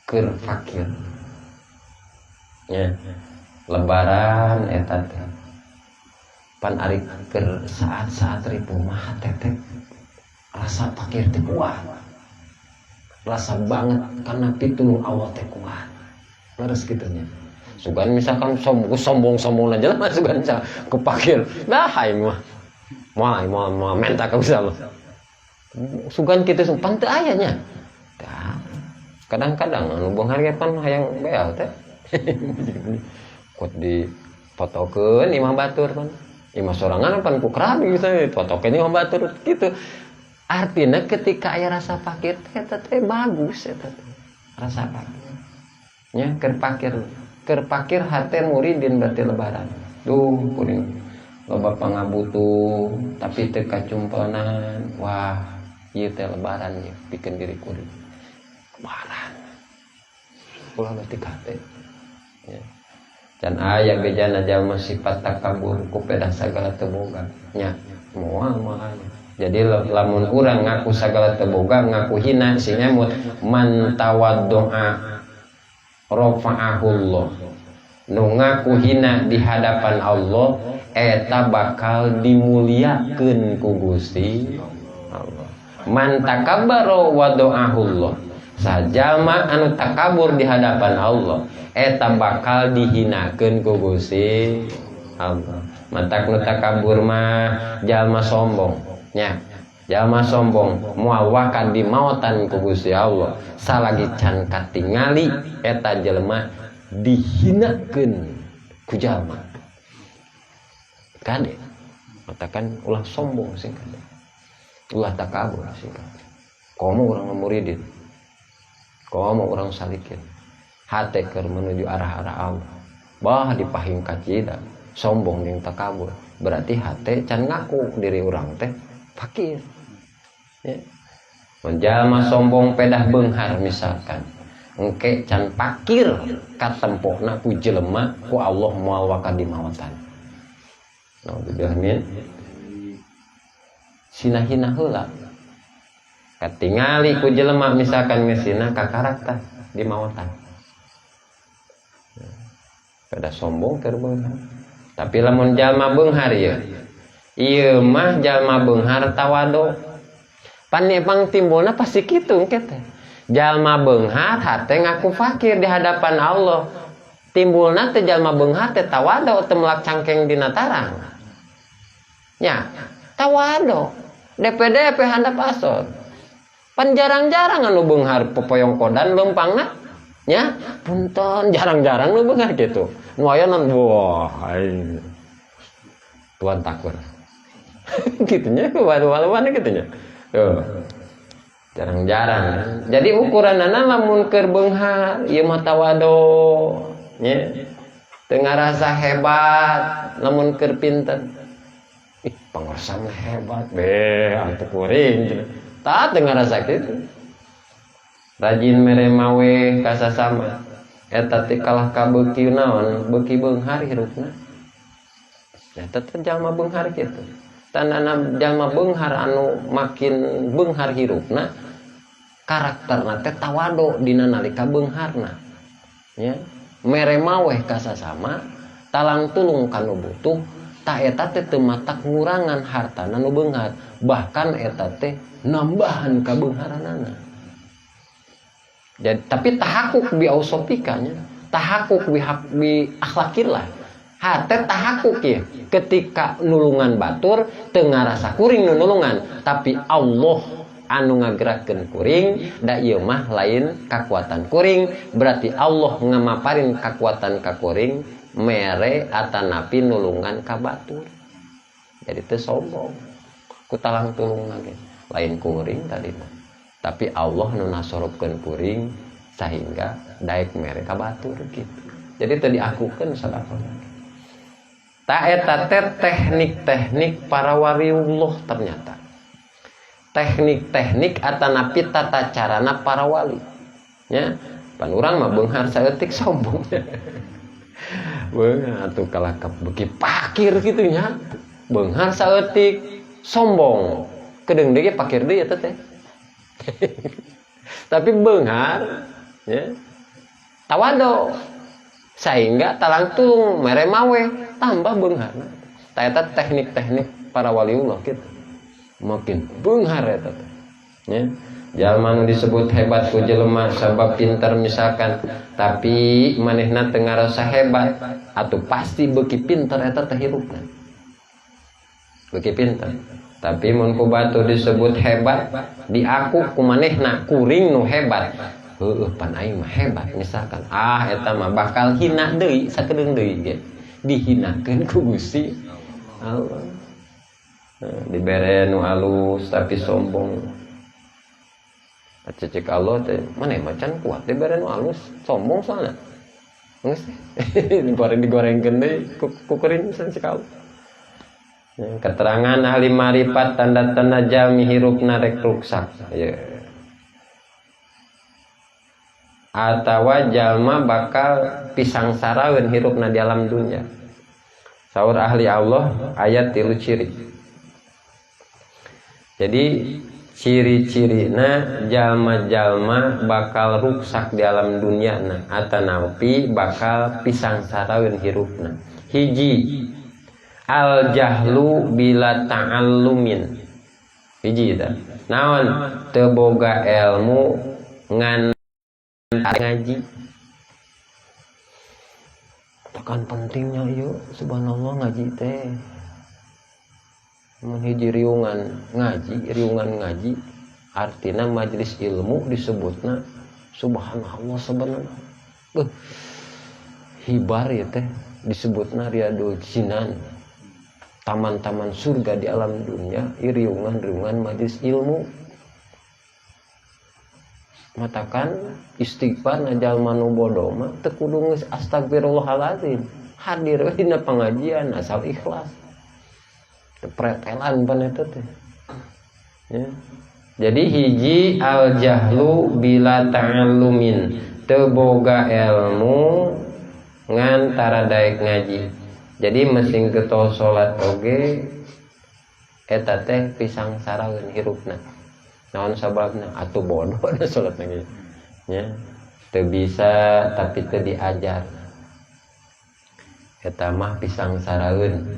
keur fakir. Nya lebaran eta teh pan ari keur saat-saat ripuh mah teh teh rasa fakir teh kuat. Rasa banget karena pitulung Allah teh kuat. Leres kitu nya. Sugan misalkan sombong-sombong aja lah sugan ke fakir. Nah aing mah moal moal menta ka bisa mah. Sugan kitu pan teu aya nya. Tah. Kadang-kadang anu beunghar ge pan hayang beal teh. Kuat dipotokeun imah batur pan. Imah sorangan pan ku kerabi bisa dipotokeun imah batur kitu. Artinya ketika aya rasa fakir teh eta teh bagus eta teh. Rasa fakir. Nya keur fakir. Keur fakir hate muridin berarti lebaran. Duh kuring loba pangabutuh tapi teu kacumponan. Wah, ieu teh lebaran ieu pikeun diri kuring. Lebaran. Ulah leutik hate. Ya. Can aya bejana jalma sifat takabur ku pedah sagala teu boga. Nya, moal moal. Jadi lamun urang ngaku sagala teu boga, ngaku hina sing nyamut man tawaddoa rafa'ahullah. Nu ngaku hina di hadapan Allah eta bakal dimuliakeun ku Gusti Allah. Man takabbara wa doahullah. Sajalma anu takabur di hadapan Allah eta bakal dihinakeun ku Gusti Allah. Matak nu takabur mah jalma sombong nya. Jalma sombong moal wakan dimaotan ku Gusti Allah. Salagi can katingali eta jelema dihinakeun ku jalma. Kade matakan ulah sombong sing kade. Ulah takabur sing kade. Komo urang muridin. Komo urang salikin. Hate keur menuju arah-arah Allah. Bah dipahing kacida sombong jeung takabur. Berarti hate can ngaku diri urang teh fakir. Ya. Mun jalma sombong pedah beunghar misalkan. Engke can fakir katempokna ku jelema ku Allah moal waka dimaotan. Naudzubillah min. Sinahina heula. Katingali ku jelema misalkan ngesina ka karakter dimaotan. Pedah sombong keur beunghar. Tapi lamun jalma beunghar ieu. Ieu mah jalma beunghar tawadu. Pan emang timbulna pasti kitu engke teh. Jalma beunghar hate ngaku fakir di hadapan Allah. Timbulna teh jalma beunghar teh tawadu teu melak cangkeng dina tarang. Nya, tawadu. DPDP handap asor. Pan jarang-jarang anu beunghar popoyong kodan leumpangna. Nya, punten jarang-jarang nu beunghar kitu. Nu aya nan wah aing. Tuan takur. Gitunya walu-waluan gitunya. Tuh. Jarang-jarang. Jadi ukuranana lamun keur beunghar ieu mah tawadu nya. Teu ngarasa hebat lamun keur pinter. Ih, pangersana hebat be antuk kuring. Tah teu ngarasa kitu. Rajin mere mawe ka sasama. Eta teh kalah ka beuki naon, beuki beunghar hirupna. Eta teh jalma beunghar kitu. Tandana jalma beunghar anu makin beunghar hirupna, karakterna teh tawadu dina nalika beungharna. Nya, mere maweh ka sasama, talang tulung ka nu butuh, Tah, eta teh teu matak ngurangan hartana nu beunghar, bahkan eta teh nambahan kabeungharanana. Jadi tapi tahakkuk bi ausofika nya, tahakkuk bi hak bi akhlakillah. Hate tahakkuk ya ketika nulungan batur teu ngarasa kuring nu nulungan, tapi Allah anu ngagerakeun kuring, da ieu mah lain kakuatan kuring. Berarti Allah ngamaparin kakuatan ka kuring mere atanapi nulungan ka batur. Jadi teu sombong ku talang tulung lagi, lain kuring tadi mah, tapi Allah nu nasorobkeun kuring sehingga daek mere ka batur gitu. Jadi teu diakukeun sedekah. Tah, eta teh teknik-teknik para waliullah, ternyata teknik-teknik atanapi tata carana para wali nya. Pan urang mah beunghar saeutik sombong, beunghar atuh kalah beuki pakir gitu nya. Beunghar saeutik sombong, kedeung deui pakir deui eta teh. Tapi beunghar ya tawado sehingga talang tulung mere mawe tambah beunghar. Tah, eta teknik-teknik para waliullah gitu, makin beunghar eta teh ya. Jalma nu disebut hebat ku jelema sabab pinter misalkan, tapi manehna teu ngarasa hebat, atau pasti beuki pinter eta teh hirupna, beuki pinter. Tapi mun ku batur disebut hebat, diaku ku manehna kuring nu hebat, heueuh pan aing mah hebat misalkan, ah eta mah bakal hina deui, sakedeung deui ge dihinakeun ku Gusti Allah. Nah, dibere nu alus tapi sombong, cecek Allah teh mana macan kuat dibere nu alus sombong, soalnya geus digoreng digorengkeun deui ku kering sekali. Keterangan ahli marifat, tanda-tanda jalmi hirupna rek ruksak ya, atawa jalma bakal pisang saraweun hirupna di alam dunia. Saur ahli Allah aya tilu ciri. Jadi ciri-cirina jalma-jalma bakal ruksak di alam dunia na atanapi bakal pisang saraweun hirupna. Hiji, al jahlu bila ta'allumin. Hiji ta naon? Teu boga ilmu ngan ngaji. Tekan pentingnya ieu, subhanallah, ngaji teh. Mun hiji riungan ngaji, riungan ngaji artinya majelis ilmu disebutna, subhanallah, sebenarnya hibar ya teh disebutna riyadul jinan, taman-taman surga di alam dunia, riungan-riungan majelis ilmu. Matakan istighfar na jalma nu bodoh mah teu kudu geus astagfirullahalazim, hadir we dina pengajian asal ikhlas, pretelan pan eta teh ya. Jadi hiji, al jahlu bila ta'allumin, teu boga ilmu ngan tara daek ngaji. Jadi mesin getol salat oge eta teh pisang saraweun hirupna. Naon sababna? Atuh bodoh da salat lagi nya, teu bisa tapi teu diajar, eta mah pisang saraweun.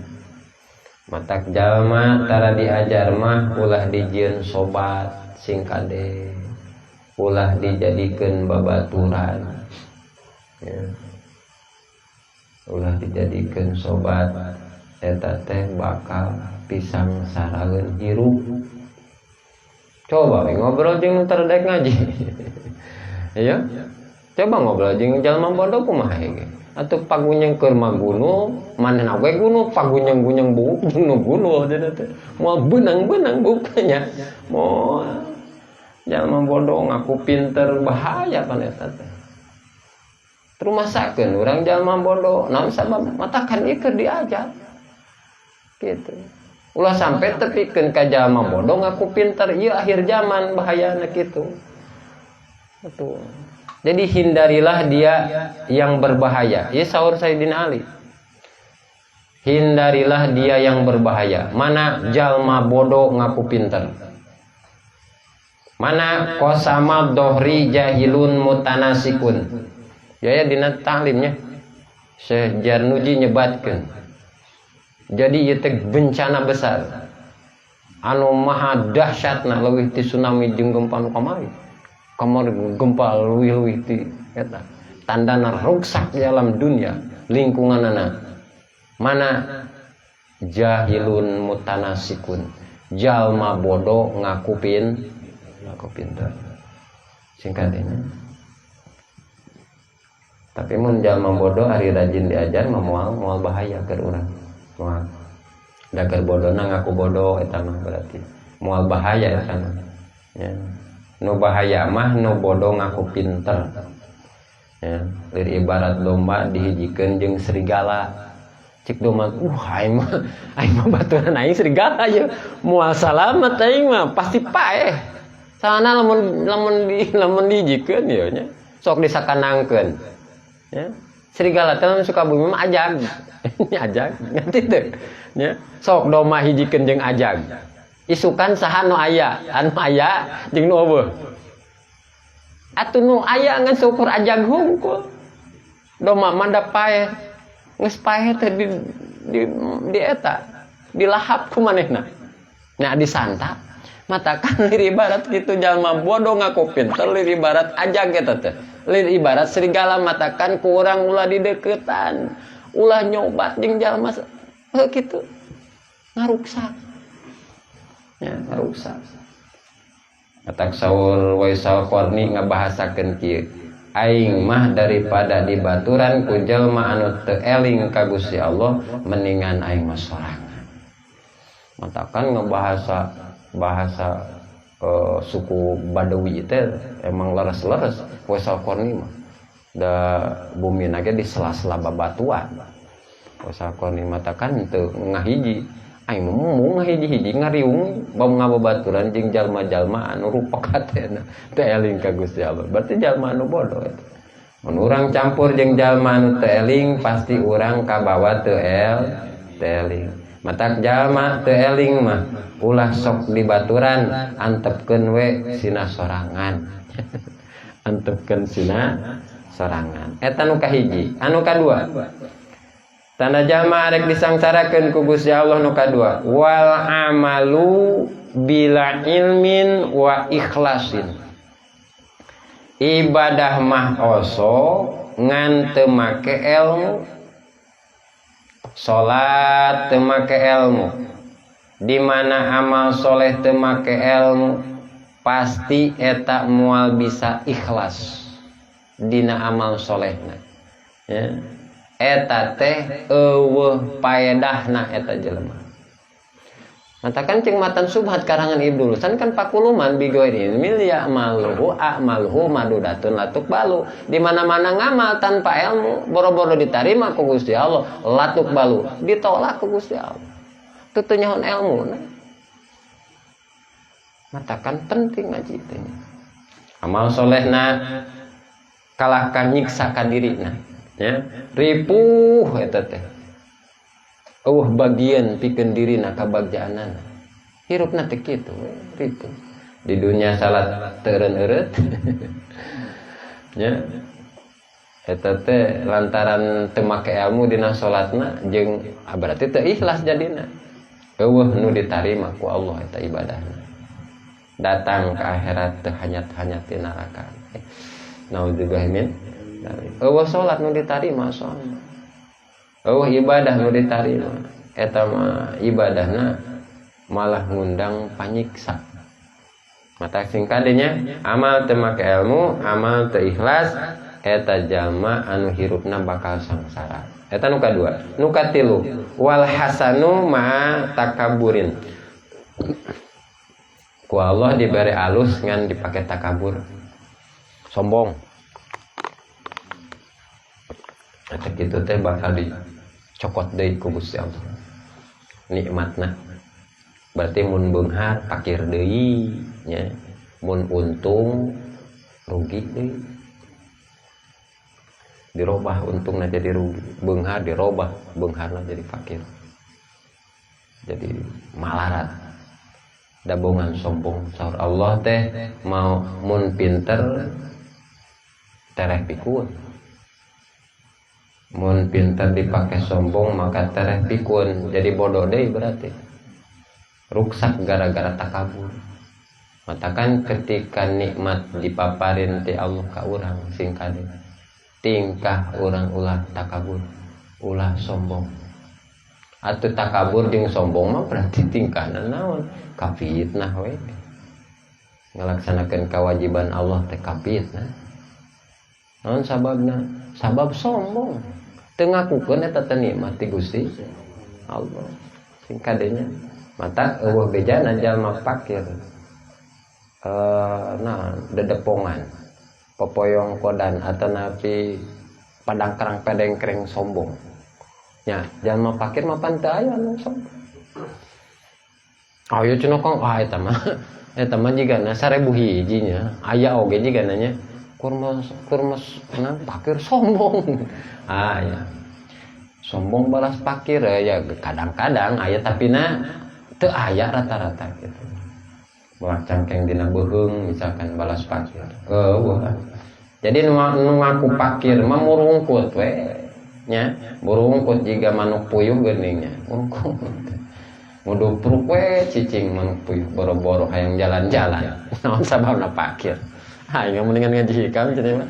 Matak jalma tara diajar mah ulah dijieun sobat, sing kade ulah dijadikeun babaturan ya. Ulah dijadikeun sobat, eta teh bakal pisang saraweun hirup. Coba we ngobrol jeung nu tara daek ngaji ya, coba ngobrol jeung jalma bodoh kumaha ge atuh. Pagunyeng keur magunul, manehna we gunul, pagunyeng-gunyeng buuk jeung nu gunul cenah teh moal beunang-beunang buuknya moal. Jalma bodoh ngaku pinter bahaya pan eta teh. Rumasakeun urang jalma bodoh, naon sabab? Matakan ieu keur diajar gitu. Ulah sampai tepikeun ka jalma bodoh ngaku pinter, ieu akhir zaman bahayana kitu. Betul. Jadi hindarilah dia yang berbahaya. Ya, saur Sayyidina Ali. Hindarilah dia yang berbahaya. Mana jalma bodoh ngaku pinter. Mana qasama dohri jahilun mutanasikun. Ya, ya dina taklimnya. Syekh Jarnuji nyebatkeun. Jadi ieu teh bencana besar anu maha dahsyatna leuwih ti tsunami jeung gempa nu kamari. Kamari gempa leuwih-leuwih ti eta. Tandana ruksak di alam dunia lingkunganana. Mana jahilun mutanasikun, jalma bodoh ngaku ngaku pinter. Singkat ini. Tapi mun jalma bodoh ari rajin diajar mah moal bahaya keur urang. Moal. Da keur bodona ngaku bodoh eta mah berarti moal bahaya eta mah. Ya. Nu bahaya mah nu bodoh ngaku pinter. Ya, lir ibarat domba dihijikeun jeung serigala. Cik domba, aing mah baturan aing serigala ye. Moal salamet aing mah pasti paeh. Sana lamun dihijikeun ye nya. Sok disakanangkeun. Ya. Serigala teh lamun suka bumi mah ajag. Ajag, ngerti teu? Nya. Sok domba hijikeun jeung ajag. Isukan saha nu aya? Anu aya jeung nu eueuh. Atuh nu aya ngan syukur ajag hungkul. Domba mah da paeh. Geus paeh teh di eta, dilahap ku manehna. Nah disantap. Matakan lir ibarat kitu jalma bodoh ngaku pinter lir ibarat ajag eta teh. Lir ibarat serigala matakan ku urang ulah dideukeutan. Ulah nyobat jeung jalma heuh kitu. Ngaruksak. Ya, ngaruksak. Katak saur Waisal Qarni ngabahasakeun kieu. Aing mah daripada dibaturan ku jalma anu teu eling ka Gusti Allah, mendingan aing mah sorangan. Matakan ngebahasa bahasa suku Badawi teh emang leres-leres Waisal Qarni mah. Da bumi ge di sela-sela babatuan. Waisal Qarni matakan teu ngahiji. Aing mah mung ngahiji-hiji ngariung bam ngababaturan jeung jalma-jalma anu rupa katena teu eling ka Gusti Allah. Berarti jalma anu bodoh eta. Mun urang campur jeung jalma anu teu eling pasti urang kabawa teu eling. Matak jalma teu eling mah ulah sok dibaturan, antepkeun we sina sorangan. Antepkeun sina sorangan. Eta nu kahiji. Anu kadua, tanda jalma arek disangsarakeun ku Gusti Allah nu kadua, wal amalu bila ilmin wa ikhlasin. Ibadah mah oso ngan teu make ilmu. Salat teu make ilmu. Di mana amal soleh teu make ilmu, pasti eta moal bisa ikhlas dina amal solehna. Ya. Eta teh eueuh paedahna eta jelema. Matakan cing matan subhat karangan Ibnu Lusan kan pakuluman bigoir ilmi ya maluhu a'maluhu madudatun latuk balu. Di mana-mana ngamal tanpa ilmu boro-boro ditarima ku Gusti Allah, latuk balu, ditolak ku Gusti Allah. Teu nyaho ilmu. Nah. Matakan penting ngaji teh. Amal solehna kalahkan nyiksa ka dirina. Ya, ripuh eta teh. Eueuh bagian pikeun dirina kabagjaanana. Hirupna teh kitu we, ripuh. Di dunia salat teu eureun-eureut. Ya. Eta teh lantaran teu make ilmu dina salatna jeung berarti teu ikhlas jadina. Eueuh nu ditarima ku Allah eta ibadahna. Datang ke akhirat teu hanyat-hanyat di neraka. Naudzubillah min. Eueuh salat nu ditarima soalna. Eueuh ibadah nu ditarima. Eta mah ibadahna malah ngundang panyiksa. Mata singkadenya amal teu make ilmu, amal teu ikhlas, eta jalma anu hirupna bakal sangsara. Eta nu kadua. Nu katilu, wal hasanu ma takaburin. Ku Allah dibere alus ngan dipake takabur. Sombong. Eta kitu teh bakal dicokot deui ku Gusti Allah. Nikmatna. Berarti mun beunghar pakir deui nya, mun untung rugi deui. Dirobah untungna jadi rugi, beunghar dirobah, beungharna jadi fakir. Jadi malarat. Dabongan sombong saur Allah teh mau mun pinter tereh pikun. Mun pinter dipake sombong maka tereh pikun jadi bodoh deui berarti. Ruksak gara-gara takabur. Matakan ketika nikmat dipaparin ti Allah ka urang sing kade. Tingkah urang ulah takabur, ulah sombong. Atuh takabur jeung sombong mah berarti tingkahna naon? Kafitnah we. Ngalaksanakeun kewajiban Allah teh kafitnah. Naon sababna? Sabab sombong. Teu ngakukeun eta teh nikmat ti Gusti Allah. Sing kadenya mata eueuh bejana jalma fakir. Nah, dedepongan, popoyong kodan atanapi padang kerang pedengkreng sombong. Nya, jalma fakir mah pan teu aya nu sombong. Ayo cenah Kang, ah eta mah eta mah jigana 1000 hiji nya. Aya oge jigana nya. Kurma kurma nah, fakir sombong. Ah ya. Sombong balas fakir ya kadang-kadang aya tapi na teu aya rata-rata gitu. Bolak cangkeng dina beuheung misalkan balas fakir. Eueuh. Jadi nu ngaku fakir mah murungkut we nya, murungkut jiga manuk puyuh geuning nya. Murungkut. Ngudupruk we cicing manuk puyuh boro-boro hayang jalan-jalan. Naon sababna fakir. Aing mendingan ngaji hikam cenah mah.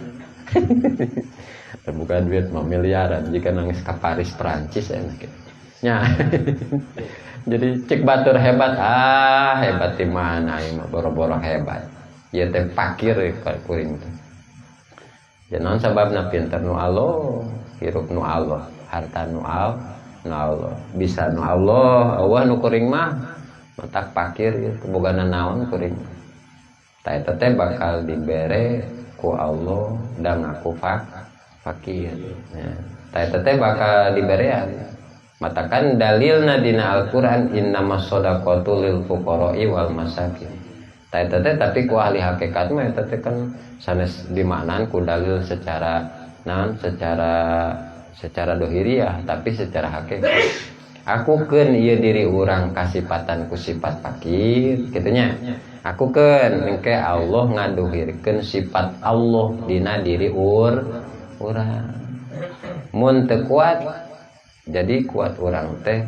Terbuka duit mah miliaran jika nangis ke Paris Perancis enak gitu. Nya. Jadi cek batur hebat, ah hebat di mana aing mah boro-boro hebat. Ieu teh fakir kuring teh. Ya naon sababna pinter nu Allah, hirup nu Allah, harta nu Allah, bisa nu Allah, eueuh nu kuring mah matak fakir ieu bogana naon kuring. Ta eta teh bakal dibere ku Allah dan ngaku fakir. Ya. Ta eta teh bakal diberean. Matakan dalilna dina Al-Qur'an innamas shadaqatu lil fuqara'i wal masakin. Ta eta teh tapi ku ahli hakikat mah eta teh kan sanes dimaknaan ku dalil secara naon secara secara dohiriah tapi secara hakikat. Aku keun ieu diri urang kasipatan ku sifat fakir kitu nya. Aku keun engke Allah ngadohirkeun sifat Allah dina diri urang. Mun teu kuat jadi kuat urang teh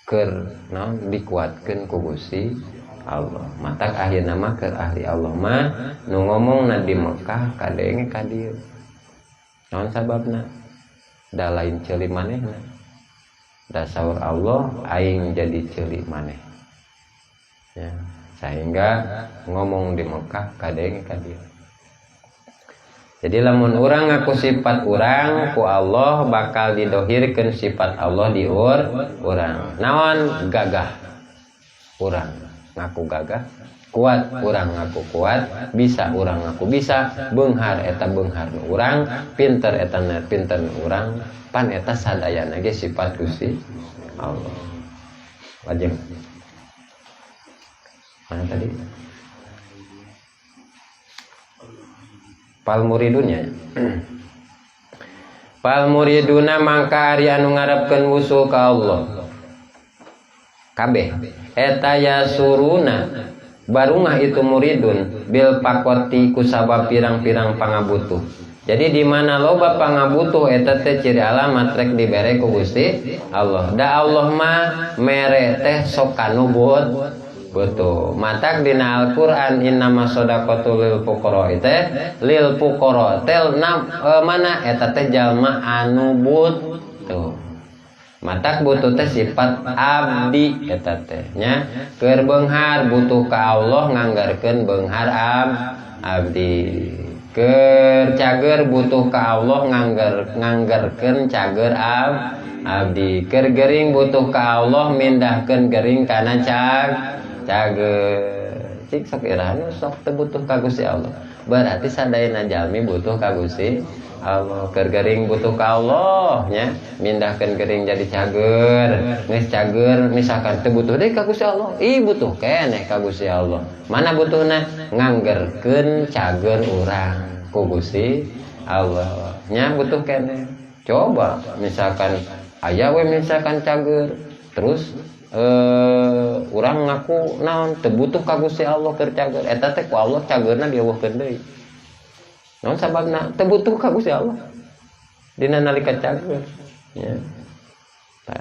keur naon dikuatkeun ku Gusti Allah. Matak akhirna mah keur ahli Allah mah nu ngomongna di Mekah kadenge ka dieu. Naon sababna? Da lain ceuli manehna. Da saur Allah aing jadi ceuli maneh. Ya, sehingga ngomong di Mekah kadenge ka dieu. Jadi lamun urang ngaku sifat urang ku Allah bakal didohirkeun sifat Allah di urang. Naon gagah? Urang ngaku gagah, kuat urang ngaku kuat, bisa urang ngaku bisa, beunghar eta beunghar nu urang, pinter eta pinter nu urang, pan eta sadayana ge sifat Gusti Allah. Lajeng. Mana tadi? Pal muridunnya. Pal muriduna mangka ari anu ngarepkeun wusul ka Allah. Kabeh eta yasuruna barungah itu muridun bil pakoti kusabab pirang-pirang pangabutuh. Jadi di mana loba pangabutuh eta teh ciri alamat rek dibere ku Gusti Allah. Da Allah mah mere teh sok kanu butuh. Matak dina Al-Qur'an innamas shadaqatu lil fuqara teh lil fuqara teh mana eta teh jalma anu butuh. Matak butuh teh sifat abdi eta teh nya. Keur beunghar butuh ka Allah nganggarkeun beunghar abdi. Keur cager butuh ka Allah nganggarkeun cager abdi. Keur gering butuh ka Allah mindahkeun gering kana cager. Cik sok irahan sok teu butuh ka Gusti Allah. Berarti sadayana jalmi butuh ka Gusti Allah. Keur gering butuh ka Allah nya, mindahkeun gering jadi cager. Geus cager misalkan teu butuh deui ka Gusti Allah. Ih butuh keneh ka Gusti Allah. Mana butuhna? Nganggerkeun cager urang ku Gusti Allah. Nya butuh keneh. Coba misalkan aya we misalkan cager terus urang ngaku naon teu butuh ka Gusti Allah keur cager eta teh ku Allah cagerna dieuweuhkeun deui. Naon sababna? Teu butuh ka Gusti Allah. Dina nalika cager ya.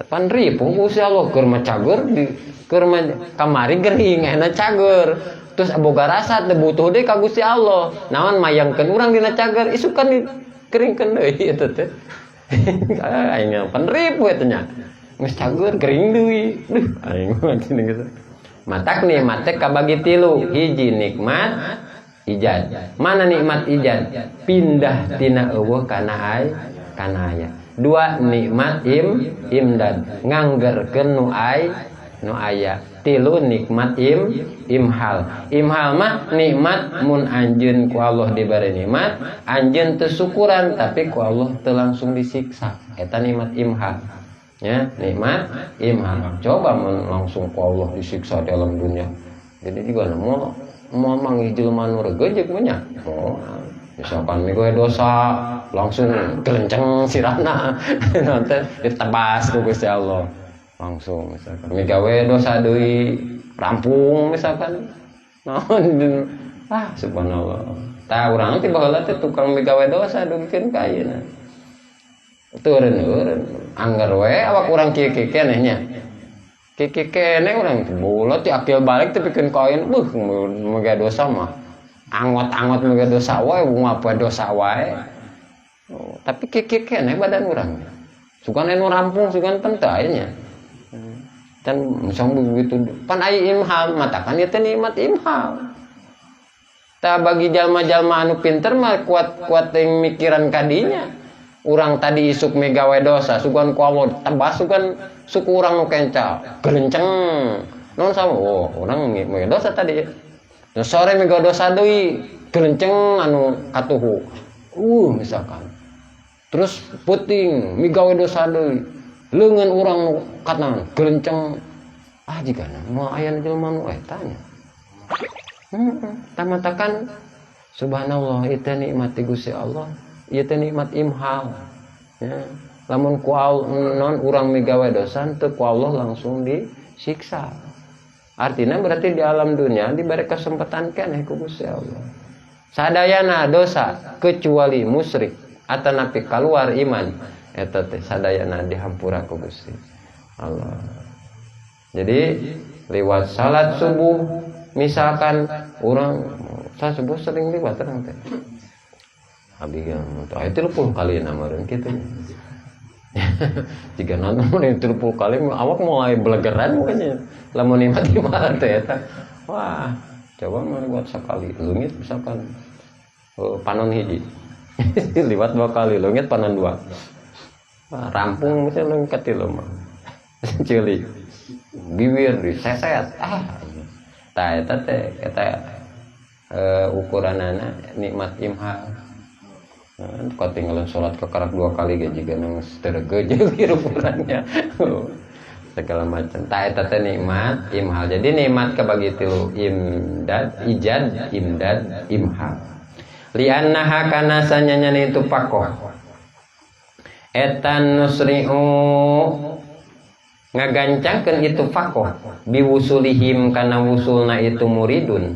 Pan ripuh ku Gusti Allah keur mah cager di keur mah kamari gering ayeuna cager. Terus boga rasa teu butuh deui ka Gusti Allah. Naon mayangkeun urang dina cager isukan dikeringkeun deui eta teh. Aing pan ripuh eta nya. Geus cager gering deui. Duh aing mah geus. Matak nikmat teh kabagi tilu, hiji nikmat ijad. Mana nikmat ijad? Pindah tina eueuh kana ai kana aya. Dua nikmat imdad, nganggerkeun nu ai nu aya. Tilu nikmat imhal. Imhal mah nikmat mun anjeun ku Allah diberi nikmat, anjeun teu syukuran tapi ku Allah teu langsung disiksa. Eta nikmat imhal. Ya, nikmat imhal. Coba mun langsung ku Allah disiksa di alam dunia. Jadi juga mau mau manggih jelema nu regejeuk mah nya. Oh, misalkan migoe dosa langsung gelenceng sirahna nanti ditebas ku Gusti Allah. Langsung misalkan migawe dosa deui rampung misalkan naon ah subhanallah. Tah urang teh baheula teh tukang migawe dosa dugikeun ka ayeuna. Teu eureun-eureun angger we awak urang kieu-kieu keneh nya. Kieu-kieu keneh urang teh bola ti akil balik teh pikeun kain beuh migawe dosa mah. Angot-angot migawe dosa wae ngapa dosa wae. Oh, tapi kieu-kieu keneh badan urang. Sugan anu rampung sugan teu aya nya. Dan misalnya begitu pan aya imhal matakan ieu teh nikmat imhal. Tah bagi jalma-jalma anu pinter mah kuat-kuat yang mikiran kadinya. Urang tadi isuk megawe dosa sugan ku Allah tebas sugan suku urang nu kenca gelenceng. Non sama oh urang megawe dosa tadi. Nah, sore megawe dosa deui gelenceng anu katuhu. Misalkan. Terus puting migawe dosa deui. Leungeun urang nu katna gelenceng ah jigana moal aya jelema nu eta nya. Tamatakan subhanallah ieu teh nikmat ti Gusti Allah, ieu teh nikmat imhal. Ya. Lamun ku non urang migawe dosa teu ku Allah langsung disiksa. Artinya berarti di alam dunia diberi kesempatan keneh ku Gusti Allah. Sadayana dosa kecuali musyrik atanapi keluar iman eta teh sadayana dihampura ku Gusti Allah. Jadi lewat salat subuh misalkan orang salat subuh sering liwat terang teh. Abi yang aya 30 kali namareun kitu. Jika nonton mun 30 kali awak mulai belegeran mukanya. Lamun nikmat mah teh eta. Wah, coba mah liwat sekali leungit misalkan panon hiji. Liwat 2 kali leungit panon 2. Wah, rampung misalnya leungit katilu mah. Ceuli. Bibir diseset. Ah. Tah eta teh eta ukuranana nikmat imhal. Nah, ketinggalan sholat kekarak 2 kali ge jiga nang tergeje ukurannya. Segala macam. Tah eta teh nikmat imhal. Jadi nikmat kabagi tilu, imdad, ijad, imdad, imhal. Li'annaha kana sanyanya itu pakoh. Eta nusri'u ngagancangkeun itu fakoh biwusulihim kana wusulna itu muridun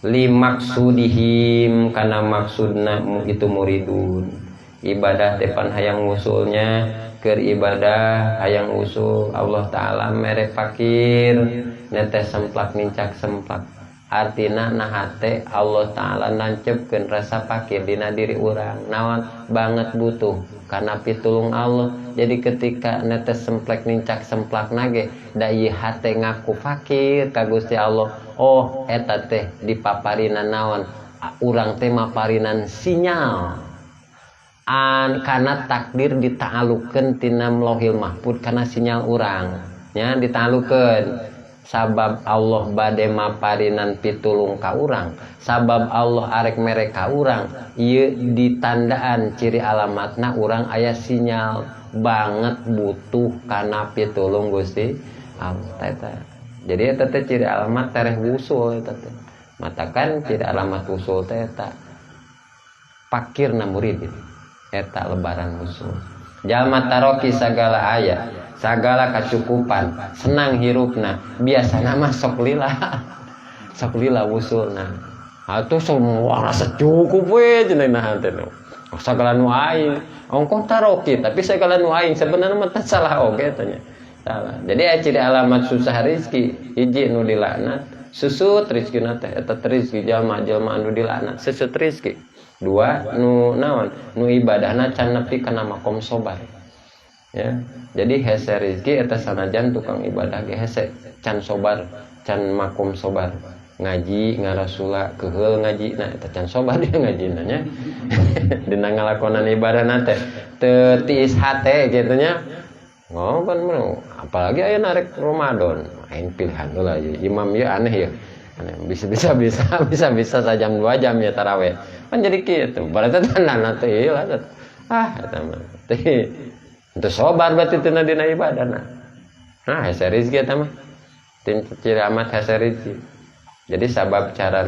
limaksudihim kana maksudna itu muridun. Ibadah teh pan hayang wusulnya keur ibadah hayang wusul Allah Ta'ala mere fakir netes semplak nincak semplak. Artina na hate Allah Ta'ala nancepkeun rasa fakir dina diri urang naon banget butuh karena pitulung Allah. Jadi ketika netes semplek nincak semplak nage da ieu hate ngaku fakir ka Gusti Allah. Oh eta teh dipaparinan naon urang teh maparinan sinyal an kana takdir dita'alukeun tina Lauhil Mahfud kana sinyal urang nya dita'alukeun. Sabab Allah bade maparinan pitulung ka urang, sabab Allah arek mere ka urang, ieu ditandaan ciri alamatna urang aya sinyal banget butuh kana pitulung Gusti Allah eta. Jadi eta teh ciri alamat tereh wusul eta teh. Matakan ciri alamat wusul teh eta fakirna murid eta lebaran wusul. Jalma taroki sagala aya, sagala kacukupan, senang hirupna, biasana mah sok lila. Sok lila wusulna. Atuh semua rasa cukup we cenah teh. Segala nu aing ongkoh taroki, tapi segala nu aing sebenarnya mah salah oge tanya. Salah. Jadi aya ciri alamat susah rezeki, hiji nu dilaknat, susut rezekina teh, eta rezeki jalma-jalma anu dilaknat, susut rezeki. Dua, nu naon? Nu ibadahna can nepi kana makom sobar. Ya. Jadi hese rezeki eta sanajan tukang ibadah ge hese, can sobar, can makom sobar. Ngaji ngarasula keheul ngaji, nah eta can sobar dia ngajina nya. Dina ngalakonan ibadah teh teu tiis hate kitu nya. Oh, kan apalagi aya narik Ramadan, aing pilihan heula ieu. Imam ieu aneh ya. Aneh bisa bisa bisa bisa bisa sajam 2 jam ya taraweh. Kan jadi kitu. Berarti tandana teh ieu lah. Ah, eta mah. Teh teu sobar berarti teu dina ibadah nah. Nah, hese rezeki eta mah. Ciri amat hese rezeki. Jadi sabab cara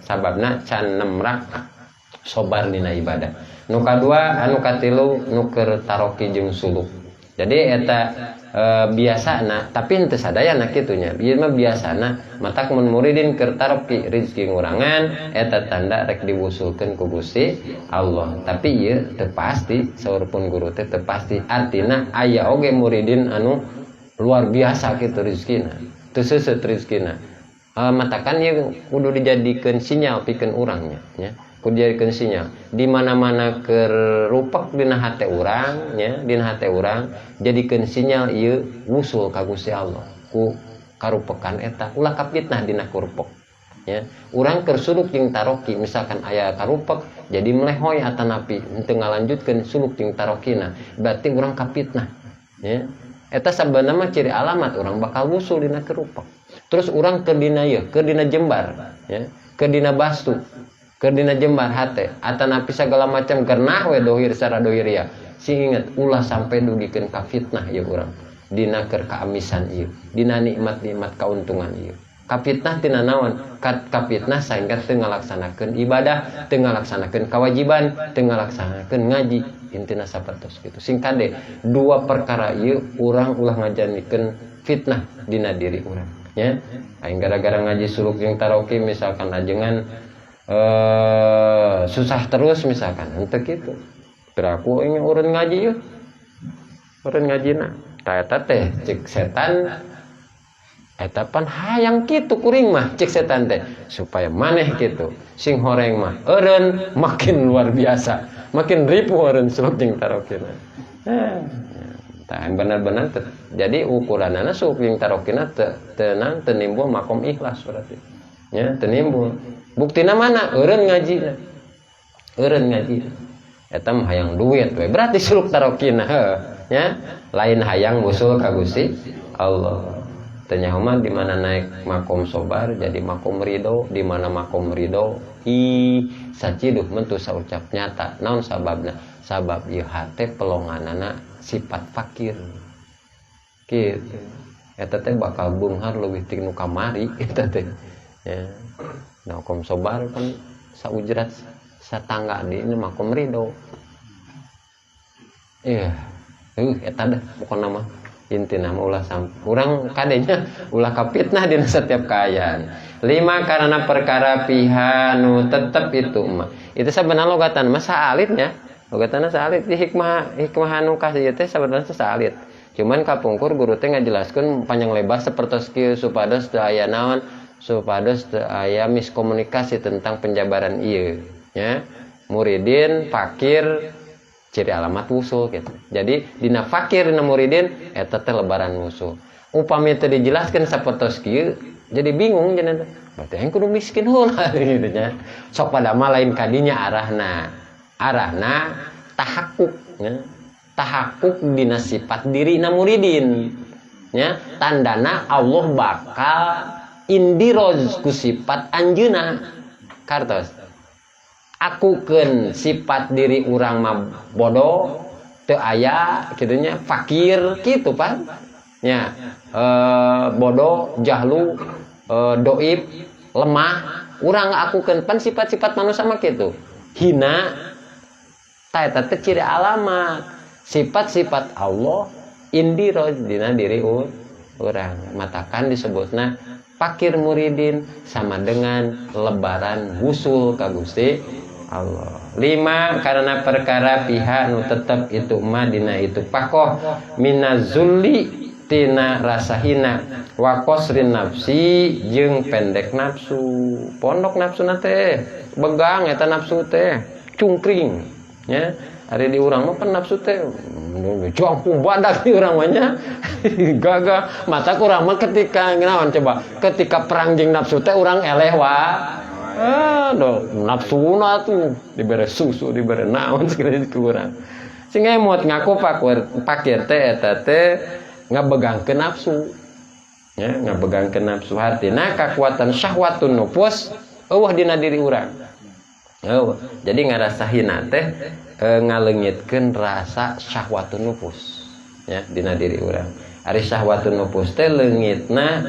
sababna can nemrak sobar dina ibadah. Nu kadua, anu katilu, nu keur taroki jeung suluk. Jadi eta biasana, tapi henteu sadayana kitu nya. Ieu mah biasana, matak mun muridin keur taroki rezeki ngurangan, eta tanda rek diwusulkeun ku Gusti Allah. Tapi ieu teu pasti, saur pun guru teh teu pasti. Artina aya oge muridin anu luar biasa kitu rezekina. Teu seuseut rezekina. Matakan ieu kudu dijadikeun sinyal pikeun urang nya. Kudu dijadikeun sinyal. Di mana-mana keur rupak dina hate urang nya, dina hate urang jadikeun sinyal ieu wusul ka Gusti Allah. Ku karupekan eta ulah kapitnah dina kurupek. Ya, urang keur suluk jeung taroki misalkan aya karupek jadi melehoy atanapi henteu ngalanjutkeun suluk jeung tarokina, berarti urang kapitnah. Ya. Eta sabenerna mah ciri alamat urang bakal wusul dina kerupek. Terus urang keur dina ieu, keur dina jembar, ya, keur dina bastu, keur dina jembar hate, atanapi segala macam genah we dohir secara dohir ya. Sing inget ulah sampai dugikeun ka fitnah ieu urang. Dina keur kaamisan ieu, dina nikmat-nikmat kauntungan ieu. Kapitnah tina naon? Kapitnah sehingga teu ngalaksanakeun ibadah, teu ngalaksanakeun kewajiban, teu ngalaksanakeun ngaji. Intina sapertos kitu. Sing kade dua perkara ieu urang ulah ngajadikeun fitnah dina diri urang. Ya, aing gara-gara ngaji suluk jeung taroki misalkan ajengan susah terus misalkan, henteu kitu. Piraku aing urang ngaji yeuh. Urang ngajina. Tah eta teh cek setan eta pan hayang kitu kuring mah cek setan teh supaya maneh kitu sing horeng mah eureun makin luar biasa, makin ripuh eureun suluk jeung tarokina. Tah benar-benar jadi ukuranana suluk jeung tarokina teu tenang teu nimbul makom ikhlas berarti nya, teu nimbul. Buktina mana? Eureun ngajina, eureun ngaji eta mah hayang duit we berarti suluk tarokina heuh nya, lain hayang wusul ka Gusti Allah. Tanya mah di mana naik makom sobar jadi makom ridho, di mana makom ridho hi saciduh mentu saucap nyata. Naon sababna? Sabab ieu hate pelonganana sifat fakir kitu. Eta teh bakal beunghar leuwih ti nu kamari eta teh ya. Nah, makom sobar kan saujrat satangga di ini makom ridho. Iya, eta dah pokona mah intina mah ulah urang kadenya ulah kapitnah dina setiap kaayaan. Lima karena perkara piha nu tetep itu mah. Itu sebenarnya logatan mah saalitnya. Logatana saalit di hikmah hikmah anu kasih teh sebenarnya saalit. Cuman kapungkur guru teh ngajelaskeun panjang lebar sapertos kieu supados teu aya naon, supados teu aya miskomunikasi tentang penjabaran ieu nya. Muridin fakir ciri alamat wusul gitu. Jadi dina fakir dina muridin eta teh lebaran wusul. Upami teu dijelaskeun sapertos kieu jadi bingung cenah teh. Berarti aing kudu miskin heula gitu nya. Sok pada mah lain kadinya arahna. Arahna tahakuk nya. Tahakuk dina sifat diri na muridin. Nya, tandana Allah bakal indiroz ku sifat anjeuna. Kartos. Akukeun sifat diri urang mah bodoh, teu aya kitu nya, fakir kitu pan. Nya, bodoh, jahlu, doib, lemah, urang akukeun pan sifat-sifat manusia mah kitu. Hina tah eta teh ciri alamat sifat-sifat Allah indiroz dina diri urang. Matakan disebutna fakir muridin sama dengan lebaran wusul ka Gusti Allah. Lima karena perkara pihak nu tetep itu ma dina itu pakoh minazulli tina rasa hina wa qasrin nafsi jeung pendek nafsu. Pondok nafsu na teh begang eta nafsu teh cungkring nya. Ari di urang mah pan nafsu teh jangkung badak di urang mah nya. Gagah mata urang mah ketika naon coba ketika perang jeung nafsu teh urang eleh wa. Aduh, nafsuna tuh dibere susu, dibere naon segala ku urang. Sing emot ngaku pakir teh eta teh ngabegangkeun nafsu. Ya, ngabegangkeun nafsu hartina kakuatan syahwatun nufus eueuh dina diri urang. Eueuh. Jadi ngarasa hina teh ngaleungitkeun rasa syahwatun nufus ya dina diri urang. Ari syahwatun nufus teh leungitna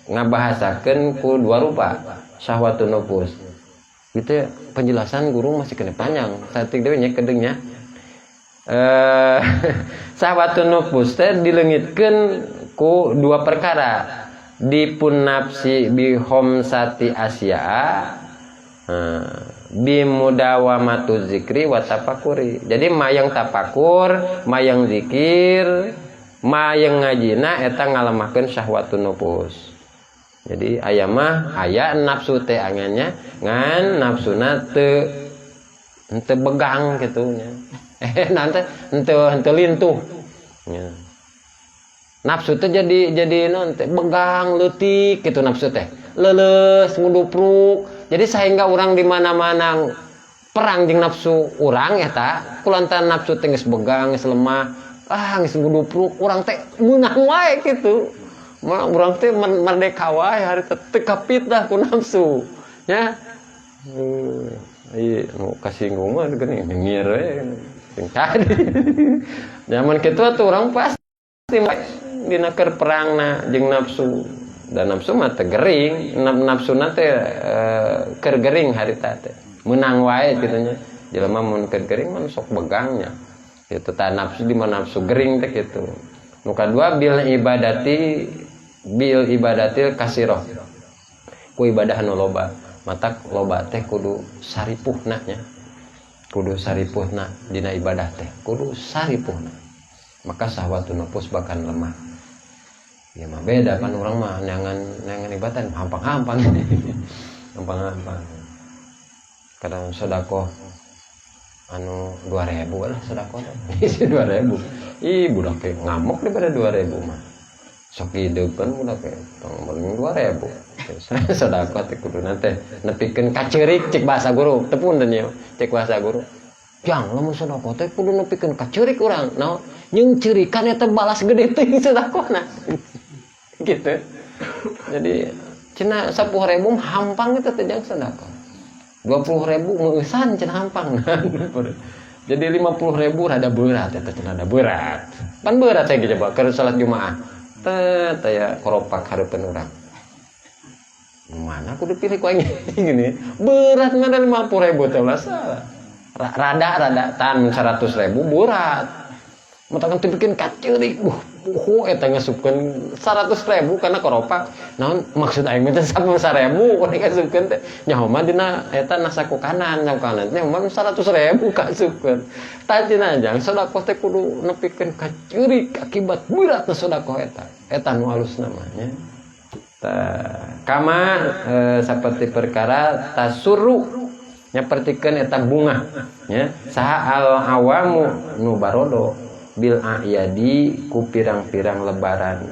ngabahasakeun ku dua rupa syahwatun nufus. Itu penjelasan guru masih kena panjang. Saeutik deui nya kedengnya. Syahwatun nufus teh dileungitkeun ku dua perkara. Dipun nafsi bi khomsati asya, bi mudawamatu zikri wa tafakuri. Jadi mayang tafakur, mayang zikir, mayang ngajina eta ngalemahkeun syahwatun nufus. Jadi aya mah aya nafsu teh angannya ngan nafsuna teu henteu begang kitu nya. Nanti henteu lintuh nya. Nafsu teh jadi naon teh begang leutik kitu nafsu teh. Leuleus ngudupruk. Jadi sehingga urang di mana-mana perang jeung nafsu urang eta kulantaran nafsu teh geus begang geus lemah, geus ngudupruk urang teh meunang wae kitu. Mah urang teh merdeka wae hari teh teu kapitnah ku nafsu nya. Ieu nu kasinggung mah geuning nyengir we sing tadi. Zaman kitu atuh urang pasti dina keur perangna jeung nafsu. Dan nafsu mah teh gering, nafsuna teh keur gering harita teh. Meunang wae kitu nya. Jelema mun keur gering mah sok begangnya. Kitu tah nafsu di mana nafsu gering teh kitu. Nu kadua bil ibadati bil ibadatil kasiroh. Ku ibadah nu loba. Matak loba teh kudu saripuhna nya. Kudu saripuhna dina ibadah teh. Kudu saripuhna. Maka syahwatun nufus bahkan lemah. Ya mah beda kan urang mah neangan ibadah hampang-hampang. Hampang-hampang. Kadang sedekah anu 2000 lah sedekah teh. 2000. Ih budak teh ngamuk daripada 2000 mah. Sok hidupan budak teh tong paling 2000. Sedekah teh kuduna teh nepikeun kaceurik cek bahasa guru. Teu punten ieu cek bahasa guru. Jang lamun sedekah teh kudu nepikeun kaceurik urang. Naon? Jeung ceurikan eta balas gede teuing sedekahna. Gitu. Jadi cenah 10.000 hampang eta teh jang sedekah. 20.000 meueusan cenah hampang. Jadi 50.000 rada berat eta cenah rada berat. Pan berat teh coba keur salat Jumaah. Teh teh koropak hareupeun urang. Mana kudu pilih ku aing gini. Berat mana 50.000 teh ulah salah. Rada tan 100.000 berat. Matakan teu bikin kaceurik. Buh, eta ngasupkeun 100.000 kana koropak. Naon maksud aing teh 100.000 kudu ngasupkeun teh. Nyaho mah dina eta nasaku kanan, nyaho kanan teh mah 100.000 kasupkeun. Tah cenah jang sedekah teh kudu nepikeun kaceurik akibat beratna sedekah eta. Eta nu alus namanya. Tah kama saperti perkara tasuru nyapertikeun eta bunga nya saha al awamu nu barodo bil a'yadi ku pirang-pirang lebaran.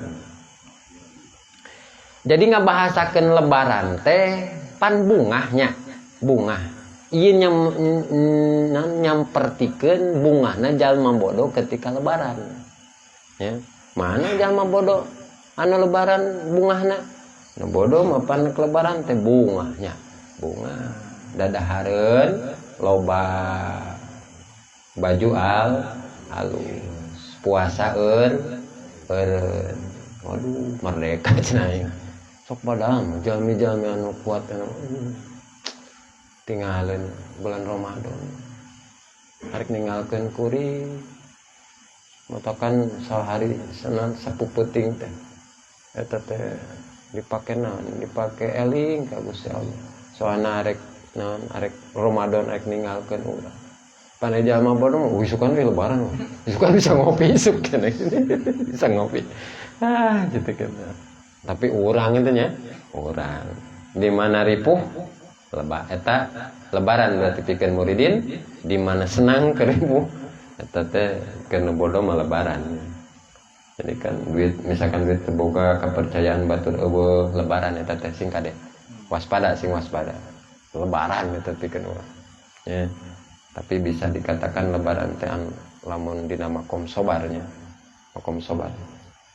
Jadi ngabahasakeun lebaran teh pan bungahnya, bungah. Ieu nyampertikeun bungahna jalma bodoh ketika lebaran. Ya, mana jalma bodoh anu lebaran bungahna? Nu bodoh mah pan lebaran teh bungahnya, bunga dadahareun loba baju alus puasa eureun. Waduh, merdeka cenah aing. Sok padahal mah jalmi-jalmi anu kuat anu tinggalin bulan Ramadan. Arek ninggalkeun kuring. Matakan sahari senan sapuputing teh. Eta teh dipake naon? Dipake eling ka Gusti Allah. Soalna arek naon, arek Ramadan arek ninggalkeun urang. Pan jalma bodoh mah isukan we lebaran. Isukan bisa ngopi isuk keneh. Bisa ngopi. Ah, gitu kan. Tapi urang itu nya, urang. Di mana ripuh leba eta lebaran berarti pikeun muridin, di mana senang ke ripuh eta teh keur bodoh mah lebaran. Jadi kan duit, misalkan duit terboga, kepercayaan batur eueuh, lebaran eta teh sing kade. Waspada, sing waspada. Lebaran eta pikeun urang. Ya. Tapi bisa dikatakan lebaran teh lamun dina makom sobarnya. Makom sobar.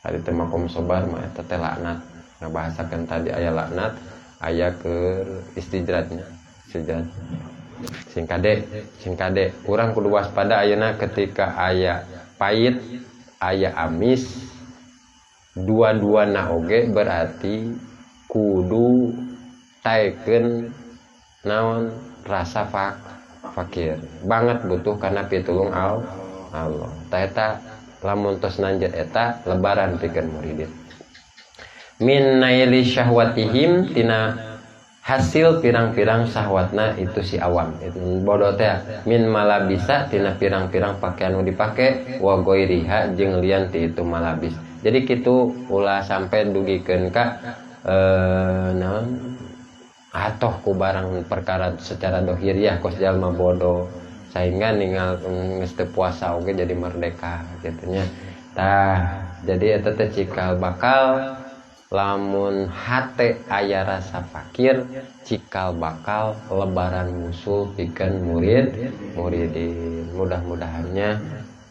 Hari teh makom sobar mah eta teh laknat. Nah, bahasakan tadi aya laknat, aya keur istijratnya. Istijrat. Sing kade, sing kade. Urang kudu waspada ayeuna ketika aya pahit, aya amis, dua-duana oge berarti kudu taekeun naon rasa fakir banget butuh karena pitulung Allah. Ta eta lamun tos nanjet eta lebaran pikeun muridin. Min naili syahwatihim tina hasil pirang-pirang syahwatna itu si awam itu bodoh teh min malabisa tina pirang-pirang pakaian nu dipake wa ghairiha jeung lian ti itu malabis. Jadi kitu ulah sampai dugikeun ka naon atoh ku barang perkara secara dohiriah kos jalma bodoh sehingga ninggal geus teu puasa oge jadi merdeka kitu nya. Tah jadi eta teh cikal bakal lamun hate aya rasa fakir, cikal bakal lebaran musul pikeun murid muridin. Mudah-mudahannya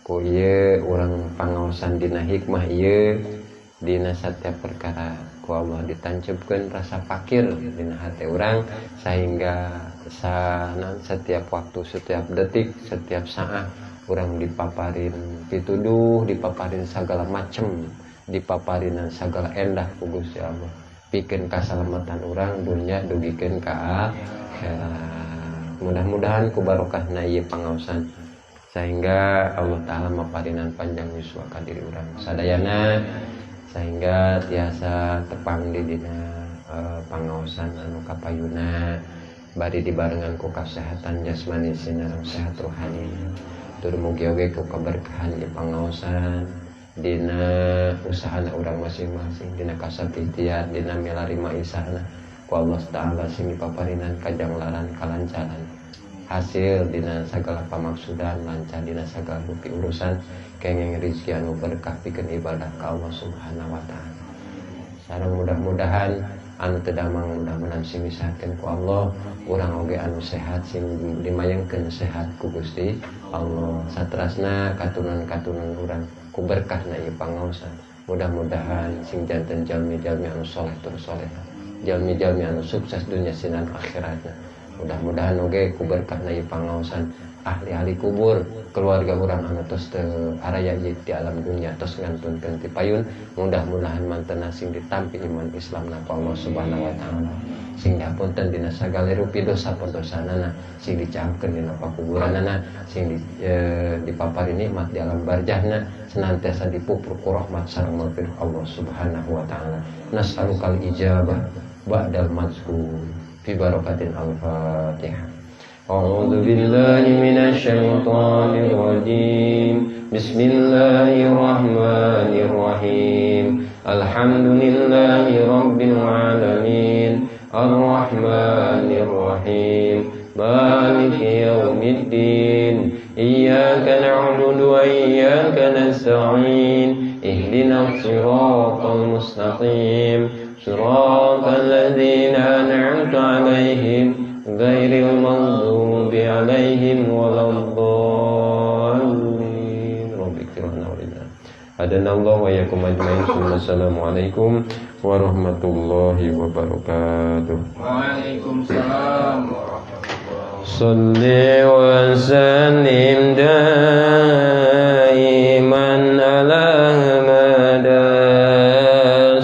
ku ieu urang pangaosan dina hikmah ieu dina setiap perkara ku Allah ditancepkeun rasa fakir dina hate urang sehingga sanan setiap waktu, setiap detik, setiap saat urang dipaparin pituduh, dipaparin segala macem, dipaparinan segala endah ku Gusti Allah pikeun kasalamatan urang dunya dugikeun ka akhirat. Mudah-mudahan ku barokahna ieu pangaosan sehingga Allah Ta'ala maparinan panjang yuswa ka diri urang sadayana sehingga tiasa tepang di dina pangaosan anu kapayuna bari dibarengan ku kasehatan jasmani sinareng sehat rohani. Tur mugi oge ku kaberkahan ieu pangaosan dina usahana urang masing-masing, dina kasab ikhtiar, dina milari maisahna ku Allah Ta'ala sing dipaparinan kajanglaran kalancaran hasil dina sagala pamaksudan lancar dina sagala rupi urusan kenging rezeki anu berkah pikeun ibadah ka Allah Subhanahu wa Ta'ala. Sareng mudah-mudahan anu teu damang mudah-mudahan sing disehatkeun ku Allah, urang oge anu sehat sing dimayengkeun sehat ku Gusti Allah. Satrasna katunan-katunan urang ku berkahna ieu pangaosan. Mudah-mudahan sing janten jalmi-jalmi anu soleh tur soleh, jalmi-jalmi anu sukses dunya sinan akhiratna. Mudah-mudahan oge ku berkahna ieu pangaosan ahli-ahli kubur keluarga urang anu tos teu araya ieu di alam dunya tos ngantunkeun ti payun, mudah-mudahan mantena sing ditampi iman Islam na ku Allah Subhanahu wa Ta'ala. Sing dihapunten dina sagala rupi dosa perdosanana, sing dicampkeun dina pakuburanana, sing dipapari nikmat di alam barzahna, senantiasa dipupur ku rahmat sareng maghfirah Allah Subhanahu wa Ta'ala. Nas'alukal ijabah ba'dal mazkur fi barakatin al-Fatihah. A'udzu billahi minasyaitonir rajim. Bismillahirrahmanirrahim. Alhamdulillahi rabbil alamin. Arrahmanir rahim. Maliki yaumiddin. Iyyaka na'budu wa iyyaka nasta'in. Ihdinas siratal mustaqim. Siratal ladzina an'amta 'alaihim ghairil maghdubi 'alaihim waladdallin. Rabbi ighfir lana wa lana. Hadanallahu wa iyyakum ajmain. Assalamualaikum warahmatullahi wabarakatuh. Waalaikumsalam warahmatullahi. Salli wa sallim daiman ala Ahmad.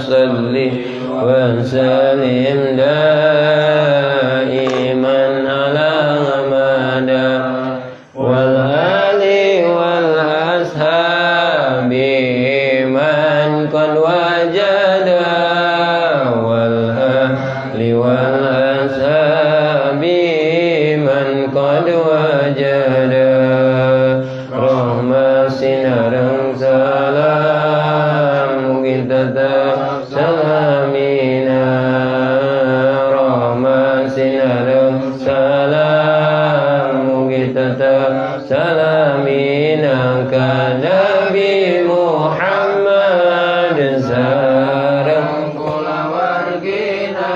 Salli wa sallim daiman ala Ahmad wal ali wal ashabi man qad wajada wal ahli wal ashabi mugi tetep salamina rahmat sinareng salam mugi tetep salamina ka Nabi Muhammad sareng kulawargina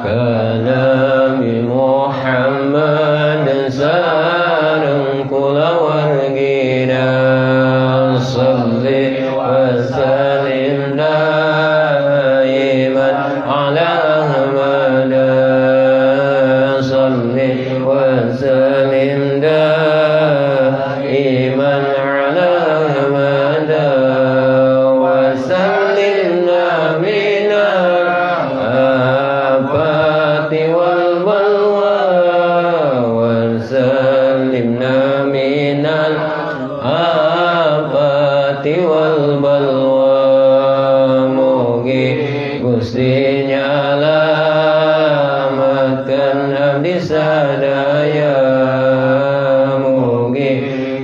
ka Nabi Muhammad sareng kulawargina salli wa sallim daiman ala Ahmad salli wa sallim daiman ala Ahmad wa sallimna minal afati wal balwa wa sallimna minal afati wal balwa mugi Gusti nyalamatkan abdi sadaya mugi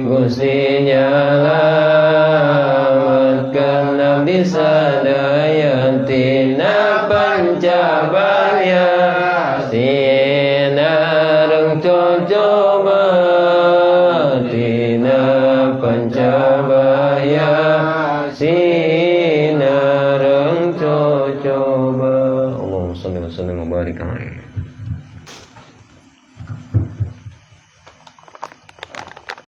Gusti nyalamatkan abdi sadaya tina pancabaya sinareng cocoba tina pancabaya sinareng cocoba. Allahumma shalli wa sallim wa barik alaihi.